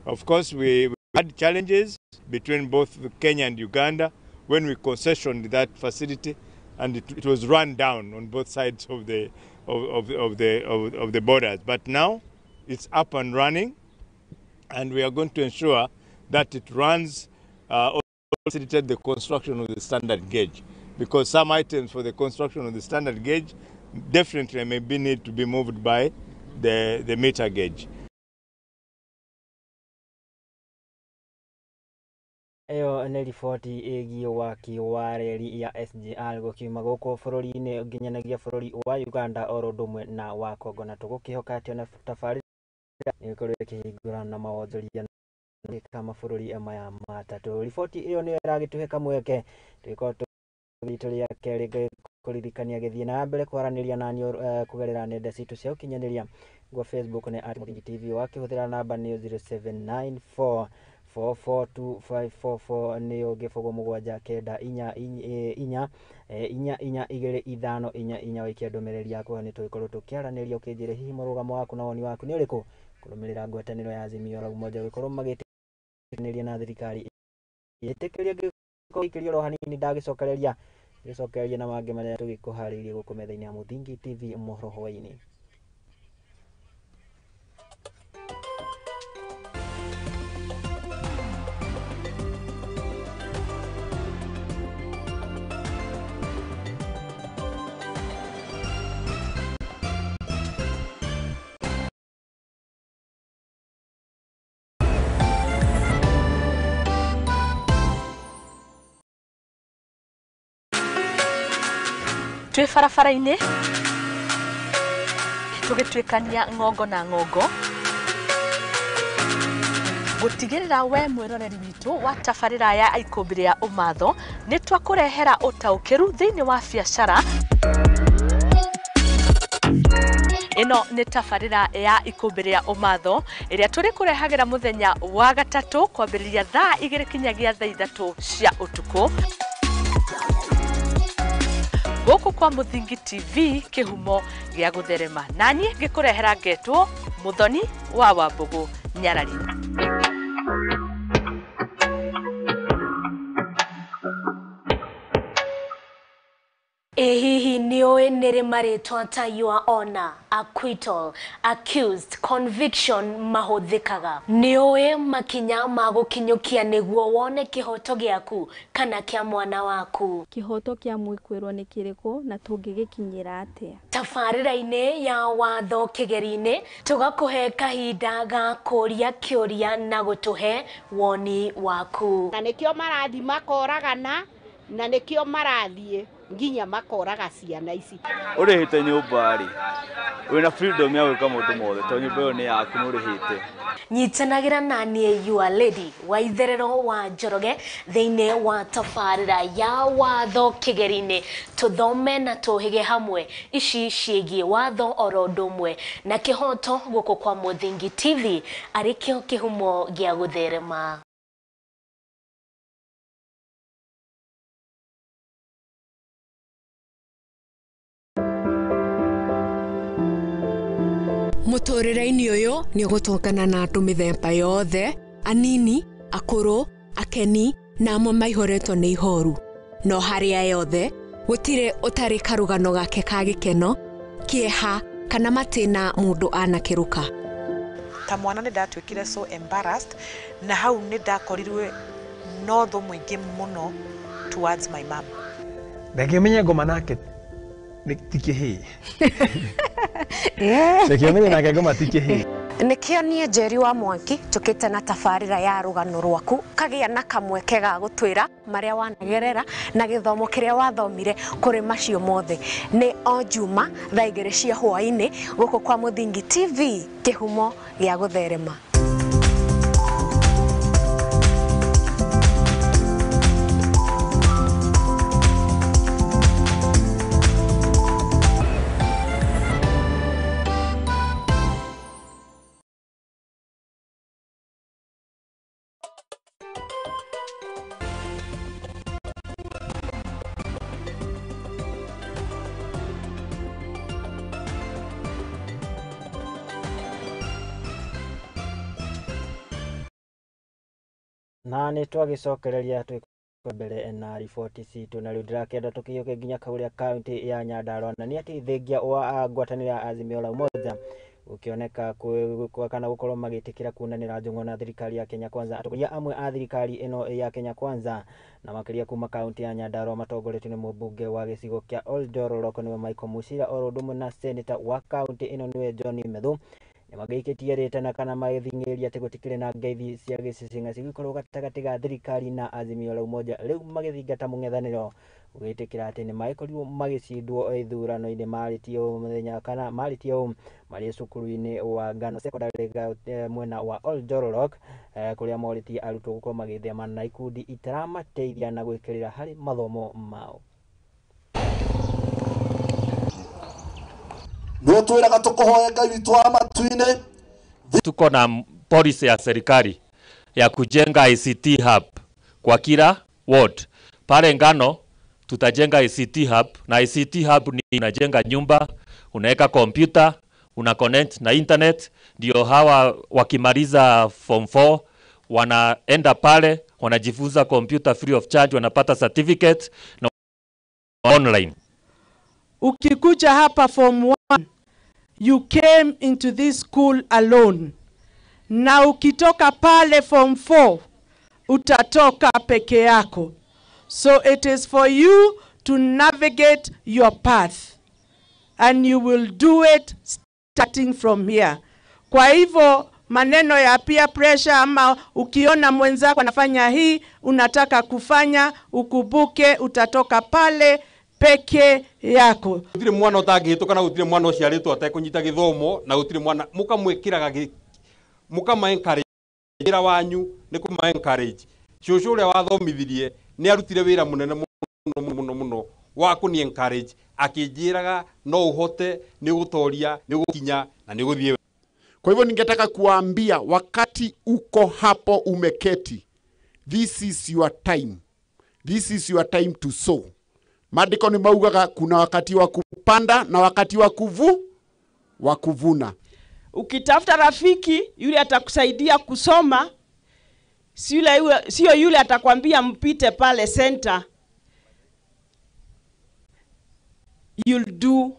Of course, we had challenges between both Kenya and Uganda when we concessioned that facility, and it was run down on both sides of the borders. But now it's up and running, and we are going to ensure that it runs, facilitate the construction of the standard gauge, because some items for the construction of the standard gauge definitely may be need to be moved by the meter gauge. Ĩyo nĩ riboti ĩgiĩ waki wa reri ya SGR gũkiuma gũkũ bũrũri-inĩ nginyanagia bũrũri wa Uganda oro ũndũ ũmwe na wa Congo, na tũgũkĩhoka atĩ ona tabarĩra nĩ ĩgũkorwo ĩkĩhingũra na mawonjoria ka mabũrũri maya matatũ. Riboti ĩyo nĩyo ĩragĩtũhe kamweke tũgĩkorwo ritũ rĩa kerĩ kũririkania gĩthiĩ na mbere kwaranĩria naniĩ kũgerera nenda citũ cia ũkinyanĩria gwa Facebook nĩ @Mũthingi TV, wakĩhũthĩra namba nĩ 0794 442544 nĩyo 0 7 9 4 4 4 4 2 5 4 4 waikia ndũmĩrĩri yaku nĩ tũgĩkorwo tũkĩaranĩria ũkĩnjĩre hihi mũrũgamo waku na woni waku nĩ ũrĩkũ kũrũmĩrĩra ngwatanĩro ya Azimio la Umoja gũkorwo magĩtĩkanĩria na thirikari ĩtĩkĩria gĩkĩrio ro hanini ndagĩcokereria gĩcokereria na mangĩ marĩa tũgĩkũharĩirie gũkũ metha-inĩ ya Mũthingi TV mohoro hwaĩ-inĩ. Twĩ barabara-inĩ tũgĩtuĩkania ng'ongo na ng'ongo gũtigĩrĩra we mwĩroreri witũ wa tabarĩra ya Ikũmbĩ rĩa Ũmatho nĩ twakũrehera ũtaũkĩru thĩinĩ wa biacara. Ĩno nĩ tabarĩra ya Ikũmbĩ rĩa Ũmatho ĩrĩa tũrĩkũrehagĩra mũthenya wa gatatũ kwambĩrĩria thaa 2 kinyagia thaa 3 cia ũtukũ gũkũ kwa Mũthingi TV kĩhumo gĩa gũtherema naniĩ ngĩkũrehera ngetwo Mũthoni wa Wambũgũ Nyarari. Ĩ hihi nĩũĩ nĩrĩ marĩtwa ta your honor, acquittal, accused, conviction mahũthĩkaga? Nĩũĩ makinya ma gũkinyũkia nĩguo wone kĩhoto gĩaku kana kĩa mwana waku? Kĩhoto kĩa mwĩkwĩrwo nĩ kĩrĩkũ na tũngĩgĩkinyĩra atĩa? Tabarĩra-inĩ ya watho kĩgeri-inĩ tũgakũhe kahinda ga kũria kĩũria na gũtũhe woni waku. Na nĩkĩo marathiĩ makoragana na nĩkĩo marathiĩ nginya makoraga ciana ici. Ũrĩhĩte nyũmba rĩ, wĩna freedom ya gwĩka maũndũ mothe tondũ nyũmba ĩyo nĩ yaku nĩ ũrĩhĩte. Nyitanagĩra na niĩ your lady wa itherero wa Njoroge thĩinĩ wa tabarĩra ya watho kĩgeri-inĩ tũthome na tũhĩge hamwe ici ciĩgiĩ watho oro ũndũ ũmwe na kĩhoto gũkũ kwa Mũthingi TV arĩ kĩo kĩhumo gĩa gũtherema. Mũtũrĩre-inĩ ũyũ nĩ ũgũtũngana na andũ mĩthemba yothe, anini, akũrũ, akeni na amwe maihũrĩtwo nĩ ihoru. No harĩa yothe gũtirĩ ũtarĩ karũgano gake ka gĩkeno, kĩeha kana matĩna mũndũ anakĩrũka. Ta mwana nĩ ndatuĩkire so embarrassed na hau nĩ ndakorirwe no thũ mũingĩ mũno towards my mom. Ndangĩmenya ngoma nake ti kĩhĩĩ. Ndangĩmenya nake ngoma ti kĩhĩĩ. Nĩkĩo niĩ Njeri wa Mwangi njũkĩte na tabarĩra ya rũgano rwaku kagĩa na kamweke ga gũtwĩra marĩa wanagerera na gĩthomo kĩrĩa wathomire kũrĩ macio mothe. Nĩ o Juma thaa 2 cia hwaĩ-inĩ gũkũ kwa Mũthingi TV kĩhumo gĩa gũtherema. Na nĩ twagĩcokereria twĩ mbere na riboti citũ na rĩu ndĩrakĩenda tũkĩiyũke nginya kaũrĩa kaunti ya Nyandarua na nĩ atĩ thengia wa ngwatanĩro ya Azimio la Umoja gũkĩoneka kana gũkorwo magĩtĩkĩra kuonanĩra njũng'wa na thirikari ya Kenya Kwanza. Atongoria amwe a thirikari ĩno ya Kenya Kwanza na makĩria kuma kaunti ya Nyandarua matongoretio nĩ mũmbunge wa gĩcigo kĩa Oldororok nĩwe Michael Musira oro ũndũ ũmwe na seneta wa kaunti ĩno nĩwe John Methu nĩmagĩikĩtie rĩtana kana magĩthing'ĩrĩria atĩ gũtikĩrĩ na ngeithi cia gĩcicinga cigĩkorwo gatagatĩ ga thirikari na Azimio la Umoja rĩu magĩthingata mũng'ethanĩro ũgĩtĩkĩra atĩ nĩmagĩkorirwo magĩcindwo ithurano-inĩ marĩtie mũthenya kana marĩtie ũũ marĩ cukuru-inĩ wa Ngano Secondary mwena wa Oldororok kũrĩa morĩtie arutwo gũkorwo magĩthema na ikundi itaramateithia na gwĩkĩrĩra harĩ mathomo mao. No twĩraga tũkũhoya Ngai witũ wa matu-inĩ. Tuko na policy ya serikali ya kujenga ICT hub kwa kila ward. Pale Ngano tutajenga ICT hub, na ICT hub ni unajenga nyumba, unaweka kompyuta, una connect na internet, ndio hawa wakimaliza form 4 wanaenda pale, wanajifunza kompyuta free of charge, wanapata certificate na online. Ukikuja hapa form 1, you came into this school alone. Na ukitoka pale form 4, utatoka peke yako. So it is for you to navigate your path. And you will do it starting from here. Kwa hivyo maneno ya peer pressure ama ukiona mwenzako anafanya hii, unataka kufanya, ukumbuke utatoka pale peke yako. Gutire mwana utangihituka na gutire mwana uciaritwo atekũnyita gĩthomo na gutire mwana mũkamwĩkĩraga mũkama encourage wĩra wanyu nĩ kũma encourage. Cũcũ ũrĩa wathomithirie nĩ arutire wĩra mũnene mũno mũno mũno wa kũni encourage akĩnjĩraga no ũhote, nĩ ũgũtoria, nĩ ũgũkinya na nĩ ũgũthiĩ. Kwa hivyo ningetaka kuambia wakati uko hapo umeketi, this is your time. This is your time to sow. Maandiko ni maugaga kuna wakati wa kupanda na wakati wa kuvuna. Ukitafuta rafiki yule atakusaidia kusoma, sio yule atakwambia mpite pale center. You'll do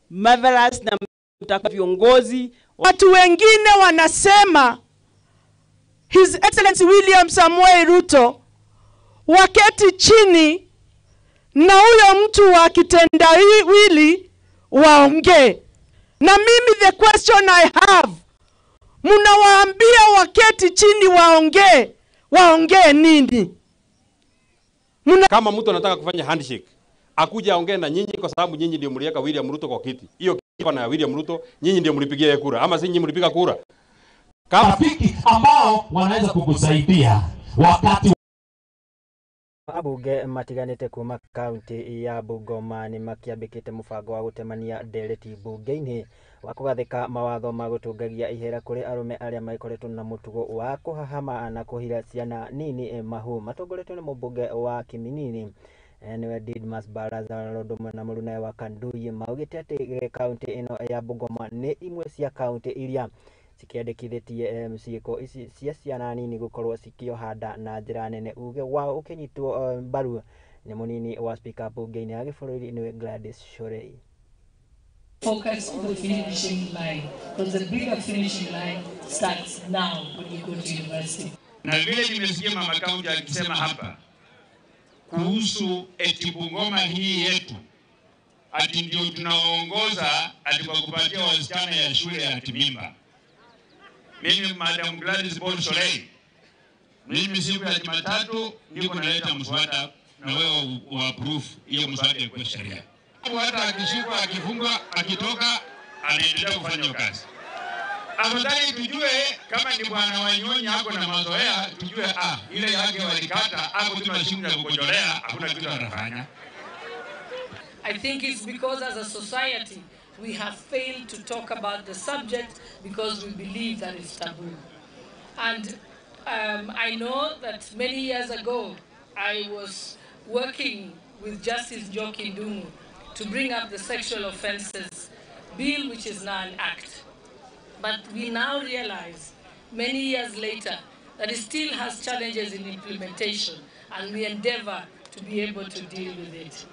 marvelous na mtakuwa viongozi. Watu wengine wanasema His Excellency William Samoei Ruto waketi chini na huyo mtu wa kitendawili waongee. Na mimi the question I have, mnawaambia waketi chini waongee, waongee nini? Kama mtu anataka kufanya handshake, akuja aongee na nyinyi kwa sababu nyinyi ndio mliweka William Ruto kwa kiti. Hiyo kiti na William Ruto, nyinyi ndio mlipigia kura ama si nyinyi mlipiga kura? Kama rafiki ambao wanaweza kukusaidia wakati Abunge matiganite kuma kaunti ya Bungoma ni makiambikite mubango wa gutemania ndereti bunge-ini wa kugathika mawatho ma gutungagia ihera kuri arume aria maikoretwo na mutugo wa kuhahama na kuhira ciana nini mahu. Matongoretwo ni mubunge wa Kiminini niwe Didmas Baraza Rodoma na murunae wa Kanduyi maugite ati kaunti ino ya Bungoma ni imwe cia kaunti iria cikiandikithitie ciiko ici cia ciana nini gukorwo cikiohanda na njira nene. Uge wao ukinyitwo mbaru ni munini wa speaker bunge-ini ya gĩbũrũri niwe Gladys Shorei. Focus on the finishing line, because the bigger finishing line starts now when you go to university. Na vile nimesikia mama kaunti akisema hapa kuhusu eti Bungoma hii yetu ati ndio tunaongoza ati kwa kupatia wasichana ya shule ya timimba. Mimi Madam Gladys Bolsholei, mimi siku ya Jumatatu niko naleta mswada na wewe uapprove hiyo mswada kwa sheria. Hata akishikwa, akifungwa, akitoka anaendelea kufanya kazi. Afadhali tujue kama ni bwana Wanyonyi hako na mazoea, tujue ile yake walikata, hapo tunashinda kukojolea, hakuna kitu anafanya. I think it's because as a society we have failed to talk about the subject because we believe that it's taboo. And I know that many years ago I was working with Justice Njoki Ndung'u to bring up the Sexual Offences Bill, which is now an act. But we now realize, many years later, that it still has challenges in implementation, and we endeavor to be able to deal with it.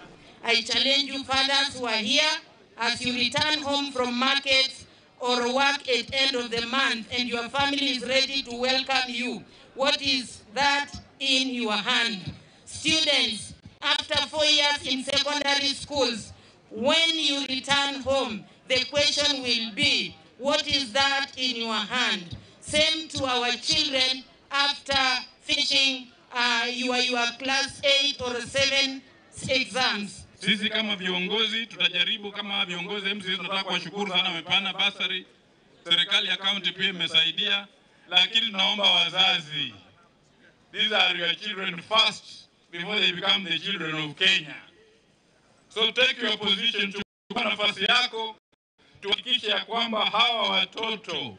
I challenge you fathers who are here, as you return home from markets or work at end of the month and your family is ready to welcome you, what is that in your hand? Students, after 4 years in secondary schools, when you return home, the question will be, what is that in your hand? Same to our children after finishing your class 8 or 7 exams. Sisi kama viongozi tutajaribu, kama viongozi MCs tunataka kuwashukuru sana, wamepana basari, serikali ya county pia imesaidia, lakini tunaomba wazazi, these are your children first before they become the children of Kenya. So take your position, chukua nafasi yako, tuhakikishe ya kwamba hawa watoto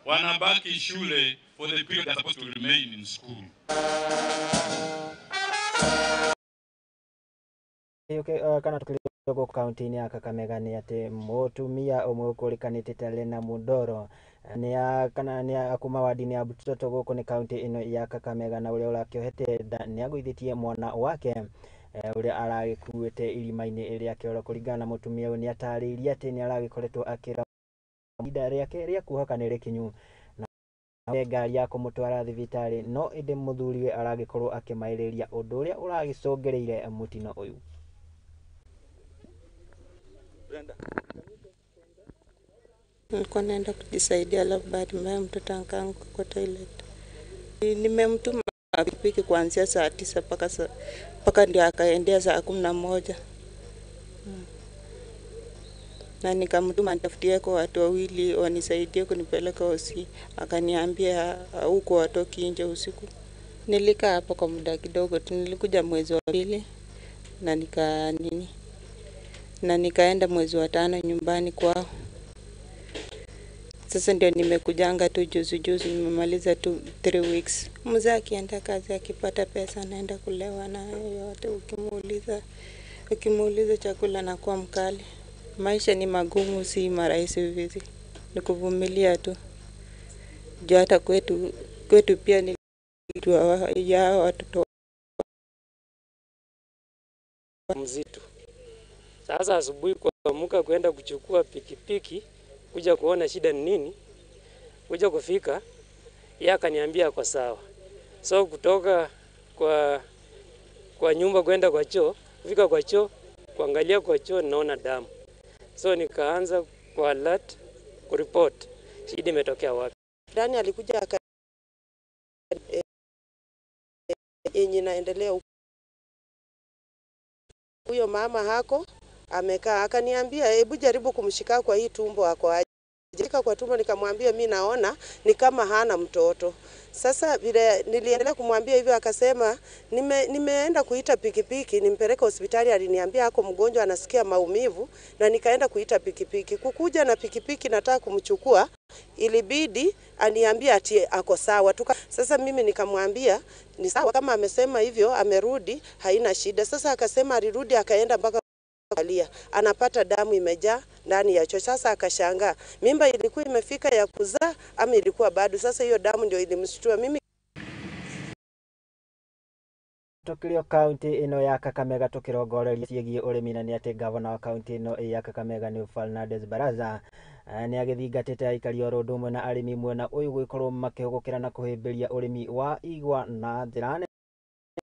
wanabaki shule for the period they're supposed to remain in school. Kana tukiriogo kaunti-inĩ ya Kakamega nĩ atĩ mũtumia ũmwe ũkũrĩkanĩte ta Lena Mundoro nĩ kana nĩ kuma wadi-inĩ ya Butoto gũkũ nĩ kaunti ĩno ya Kakamega na ũrĩa ũrakĩohete nda nĩ agũithĩtie mwana wake ũrĩa aragĩkuĩte irima-inĩ rĩa kĩoro. Kũringana na mũtumia ũyũ nĩ atarĩirie atĩ nĩ aragĩkoretwo akĩra ihinda rĩake rĩa kuohoka nĩ rĩkinyu na ngari ya kũmũtwara thibitarĩ, no ĩndĩ mũthuriwe aragĩkorwo akĩmaĩrĩria ũndũ ũrĩa ũragĩcũngĩrĩire mũtino ũyũ. Nilikuwa naenda kujisaidia, alafu bahati mbaya mtoto akaanguka kwa toilet. Nimemtuma pikipiki kuanzia saa 9 mpaka ndio akaendea saa 11. Na nikamtuma nitafutie kwa watu wawili wanisaidie kunipeleka hosi, akaniambia huko watoki nje usiku. Nilikaa hapo kwa muda kidogo tu, nilikuja mwezi wa 2 na nikaenda mwezi wa 5 nyumbani kwao. Sasa ndio nimekujanga tu juzi juzi, nimemaliza tu 3 weeks. Mzee akienda kazi akipata pesa anaenda kulewa na yote, ukimuuliza chakula na kuwa mkali. Maisha ni magumu, si marahisi hivi. Ni kuvumilia tu. Juu hata kwetu pia ni ya watoto mzito. Sasa asubuhi kuamka kwenda kuchukua pikipiki kuja kuona shida ni nini, kuja kufika yeye akaniambia kwa sawa. So kutoka kwa nyumba kwenda kwa choo, kufika kwa choo, kuangalia kwa choo naona damu. So nikaanza kwa alert kureport shida imetokea wapi. Ndani alikuja aka yenye naendelea huyo mama hako amekaa, akaniambia hebu jaribu kumshika kwa hii tumbo ako aje. Kwa tumbo nikamwambia mimi naona ni kama hana mtoto. Sasa vile niliendelea kumwambia hivyo akasema nimeenda kuita pikipiki nimpeleke hospitali. Aliniambia hako mgonjwa anasikia maumivu na nikaenda kuita pikipiki. Kukuja na pikipiki nataka kumchukua, ilibidi aniambia ati ako sawa. Sasa mimi nikamwambia ni sawa, kama amesema hivyo amerudi haina shida. Sasa akasema alirudi akaenda mpaka alia anapata damu imejaa ndani ya choo. Sasa akashangaa mimba ilikuwa imefika ya kuzaa ama ilikuwa bado. Sasa hiyo damu ndio ilimshtua mimi. Tukilio kaunti ino ya Kakamega tukirongoreria ciĩgiĩ ũrĩmi na nĩ atĩ gavana wa kaunti ino ya Kakamega nĩ Fernandes Baraza nĩ agĩthingatĩte aikari oro ũndũ ũmwe na arĩmi mwena ũyũ gũgĩkorwo makĩhũgũkĩra na kũhĩmbĩria ũrĩmi wa igwa na njĩra nene.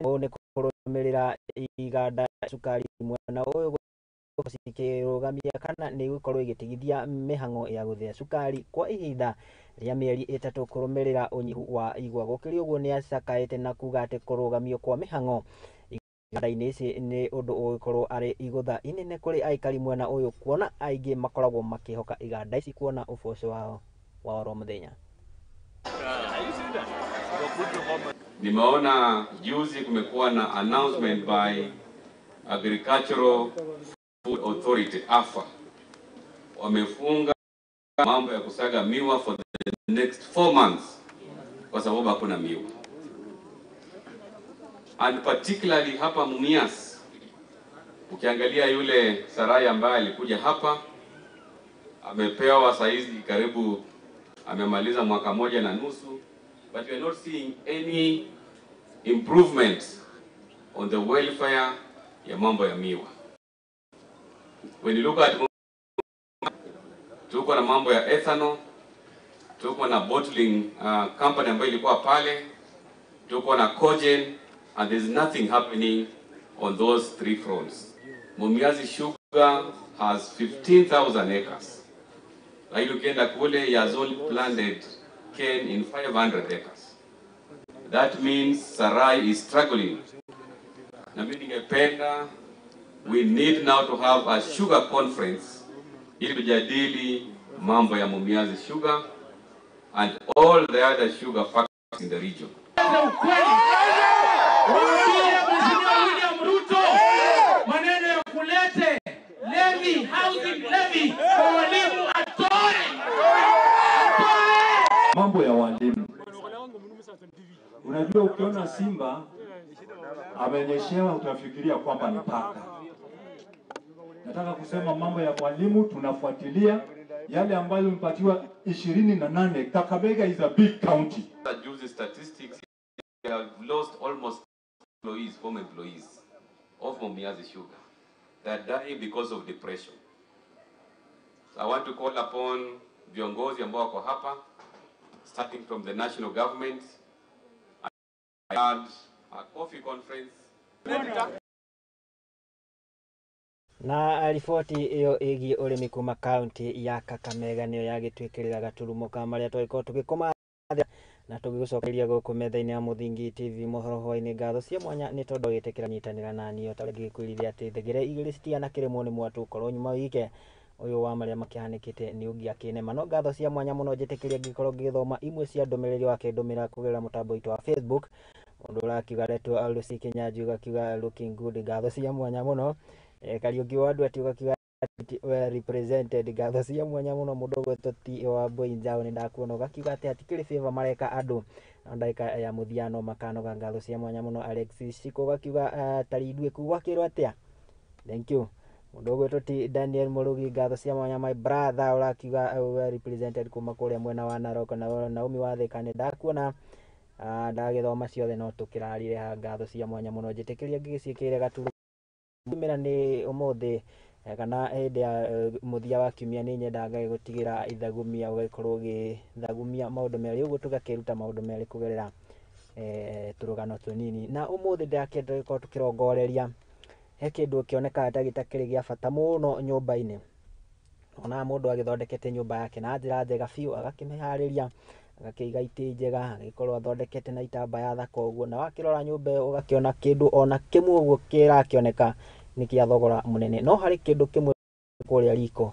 Ũũ nĩ kũrũmĩrĩra iganda cukari mwena ũyũ cikĩrũgamia kana nĩ gũkorwo igĩtigithia mĩhang'o ya gũthĩa cukari kwa ihinda rĩa mĩeri 3 kũrũmĩrĩra ũnyihu wa igwa. Gũkĩrĩ ũguo nĩ acakaĩte na kuga atĩ kũrũgamio kwa mĩhang'o iganda-inĩ ici nĩ ũndũ ũgũkorwo arĩ igũtha inene kũrĩ aikari mwena ũyũ, kuona aingĩ makoragwo makĩhoka iganda ici kuona ũboco wao wa oro mũthenya. Nimeona juzi kumekuwa na announcement by Agricultural Food Authority AFA, wamefunga mambo ya kusaga miwa for the next 4 months kwa sababu hakuna miwa. And particularly hapa Mumias, ukiangalia yule Sarai ambaye alikuja hapa amepewa saizi karibu amemaliza mwaka 1.5, but we are not seeing any improvement on the welfare ya mambo ya miwa. When you look at, tuko na mambo ya ethanol, tuko na bottling company ambayo ilikuwa pale, tuko na cogen, and there's nothing happening on those 3 fronts. Mumias Sugar has 15,000 acres. Lakini ukienda kule, he has only planted cane in 500 acres. That means Sarai is struggling. Na mimi ningependa, we need now to have a sugar conference ili tujadili mambo ya Mumias Sugar and all the other sugar factories in the region. William Ruto maneno ya kulete levy, housing levy kwa walimu atoe. Mambo ya walimu. Ukiona simba amenyeshewa utafikiria kwamba ni paka. Nataka kusema mambo ya mwalimu tunafuatilia yale ambayo mpatiwa 28. Kakamega is a big county. Juzi statistics, we have lost almost employees, former employees of Mumias Sugar. They are dying because of depression. So I want to call upon viongozi ambao wako hapa, starting from the national government. I had a coffee conference. Na riboti ĩyo ĩgiĩ ũrĩmi kuma kaunti ya Kakamega nĩyo yagĩtwĩkĩrĩra gaturumo ka marĩa twagĩkorwo tũgĩkũma na tũgĩgũcokeria gũkũ metha-inĩ ya Mũthingi TV mohoro hwainĩ. Ngatho cia mwanya nĩ tondũ wĩtĩkĩra nyitanĩra na niĩ ta ũrĩa ngĩkwĩrire atĩ thegere igĩrĩ citianakĩrĩmwo nĩ mwatũ korwo nyuma wike ũyũ wa marĩa makĩhanĩkĩte nĩ ũngĩakĩnema. No ngatho cia mwanya mũno njĩtĩkĩrie ngĩkorwo ngĩthoma imwe cia ndũmĩrĩri wakĩndũmĩra kũgerera mũtambo witũ wa Facebook. Mũndũ ũrakiuga retwo Lucy Kinyanjui ũgakiuga looking good, ngatho cia mwanya mũno. Kariũki wa andũ ati ũgakiuga well represented, ngatho cia mwanya mũno. Mũndũ ũgwĩtwo T wa Mbui Njaũ nĩ ndakuona ũgakiuga atĩ hatikĩrĩ favor mareka andũ no ndagĩka ya mũthia no makanoga, ngatho cia mwanya mũno. Alexis Shiko ũgakiuga tarinduĩku gwakĩrwo atĩa, thank you. Mũndũ ũgwĩtwo T Daniel Mũrugi, ngatho cia mwanya my brother, ũrakiuga well represented kuma kũrĩa mwena wa Narok. Na Naomi wa Thika nĩ ndakuona, ndagĩthoma ciothe no tũkĩrarire ha, ngatho cia mwanya mũno. Njĩtĩkĩria ngĩgĩciĩkĩrĩre gaturu mĩra nĩ ũmũthĩ kana hĩndĩ ya mũthia wa kiumia nĩ nyendaga ngagĩgũtigĩra ithagumia, ũgagĩkorwo ũgĩthagumia maũndũ merĩ ũguo tũgakĩruta maũndũ merĩ kũgerera tũrũgano tũnini. Na ũmũthĩ ndĩrakĩenda gũkorwo tũkĩrongoreria he kĩndũ kĩonekaga ta gĩtakĩrĩ gĩa bata mũno nyũmba-inĩ. Onaga mũndũ agĩthondekete nyũmba yake na njĩra njega biũ, agakĩmĩharĩria, agakĩiga itĩ njega, agĩkorwo athondekete na itambaya thaka ũguo, na wakĩrora nyũmba ĩyo ũgakĩona kĩndũ ona kĩmwe ũguo kĩrakĩoneka nĩ kĩa thogora mũnene. No harĩ kĩndũ kĩmwe kũrĩa riko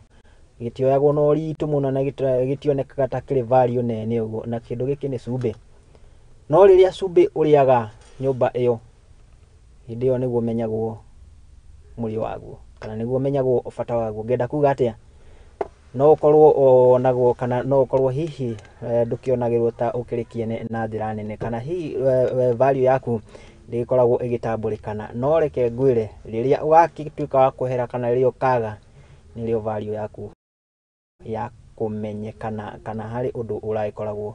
gĩtioyagwo na ũritũ mũno na gĩtionekaga ta kĩrĩ value nene ũguo, na kĩndũ gĩkĩ nĩ cumbĩ. No rĩrĩa cumbĩ ũrĩaga nyũmba ĩyo, hĩndĩ ĩyo nĩguo ũmenyagwo mũrĩo waguo kana nĩguo ũmenyagwo bata waguo. Ngenda kuga atĩa? No ũkorwo wonagwo kana no ũkorwo hihi ndũkĩonagĩrwo ta ũkĩrĩ kĩene na njĩra nene, kana hihi value yaku ndĩgĩkoragwo ĩgĩtambũrĩkana. No reke ngwĩre, rĩrĩa ũgagĩtuĩka wa kwehera kana rĩrĩa ũkaga, nĩrĩo value yaku ya kũmenyekana kana harĩ ũndũ ũragĩkoragwo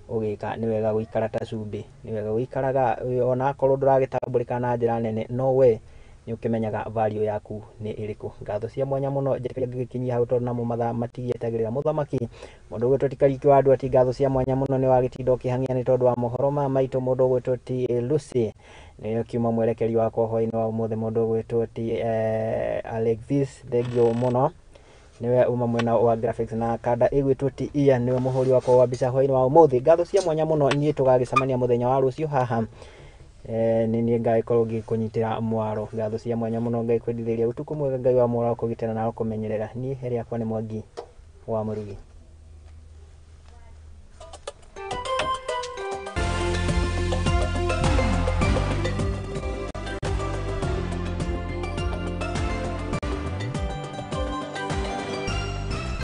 ũgĩka. Nĩ wega gũikara ta cumbĩ, nĩ wega gũikaraga ona akorwo ndũragĩtambũrĩka na njĩra nene, no we nĩ ũkĩmenyaga value yaku nĩ ĩrĩkũ. Ngatho cia mwanya mũno njĩtĩkĩria ngĩgĩkinyia hau tondũ namo mathaa matigĩetagĩrĩra mũthamaki. Mũndũ ũgwĩtwo ti Kariũki wa andũ ati ngatho cia mwanya mũno nĩ wagĩtinda ũkĩhang'ia nĩ tondũ wa mohoro maya maitũ. Mũndũ ũgwĩtwo ti Lucy nĩwe kiuma mwerekeri wakwa hwainĩ wa ũmũthĩ. Mũndũ ũgwĩtwo ti Alexis, thengio mũno, niwe uma mwena wa graphics na kanda ĩgwĩtwo ti Ian niwe mũhũri wakwa wa mbica hwainĩ wa ũmũthĩ. Ngatho cia mwanya mũno, niĩ tũgagĩcemania mũthenya wa rũciũ haha. Nĩ niĩ ngagĩkorwo ngĩkũnyitĩra mwaro. Ngatho cia mwanya mũno, Ngai kwendithĩria ũtukũ mwega, Ngai wa mwaro kũgitĩra na kũmenyerera. Niĩ rĩakwa nĩ Mwangi wa Mũrugi.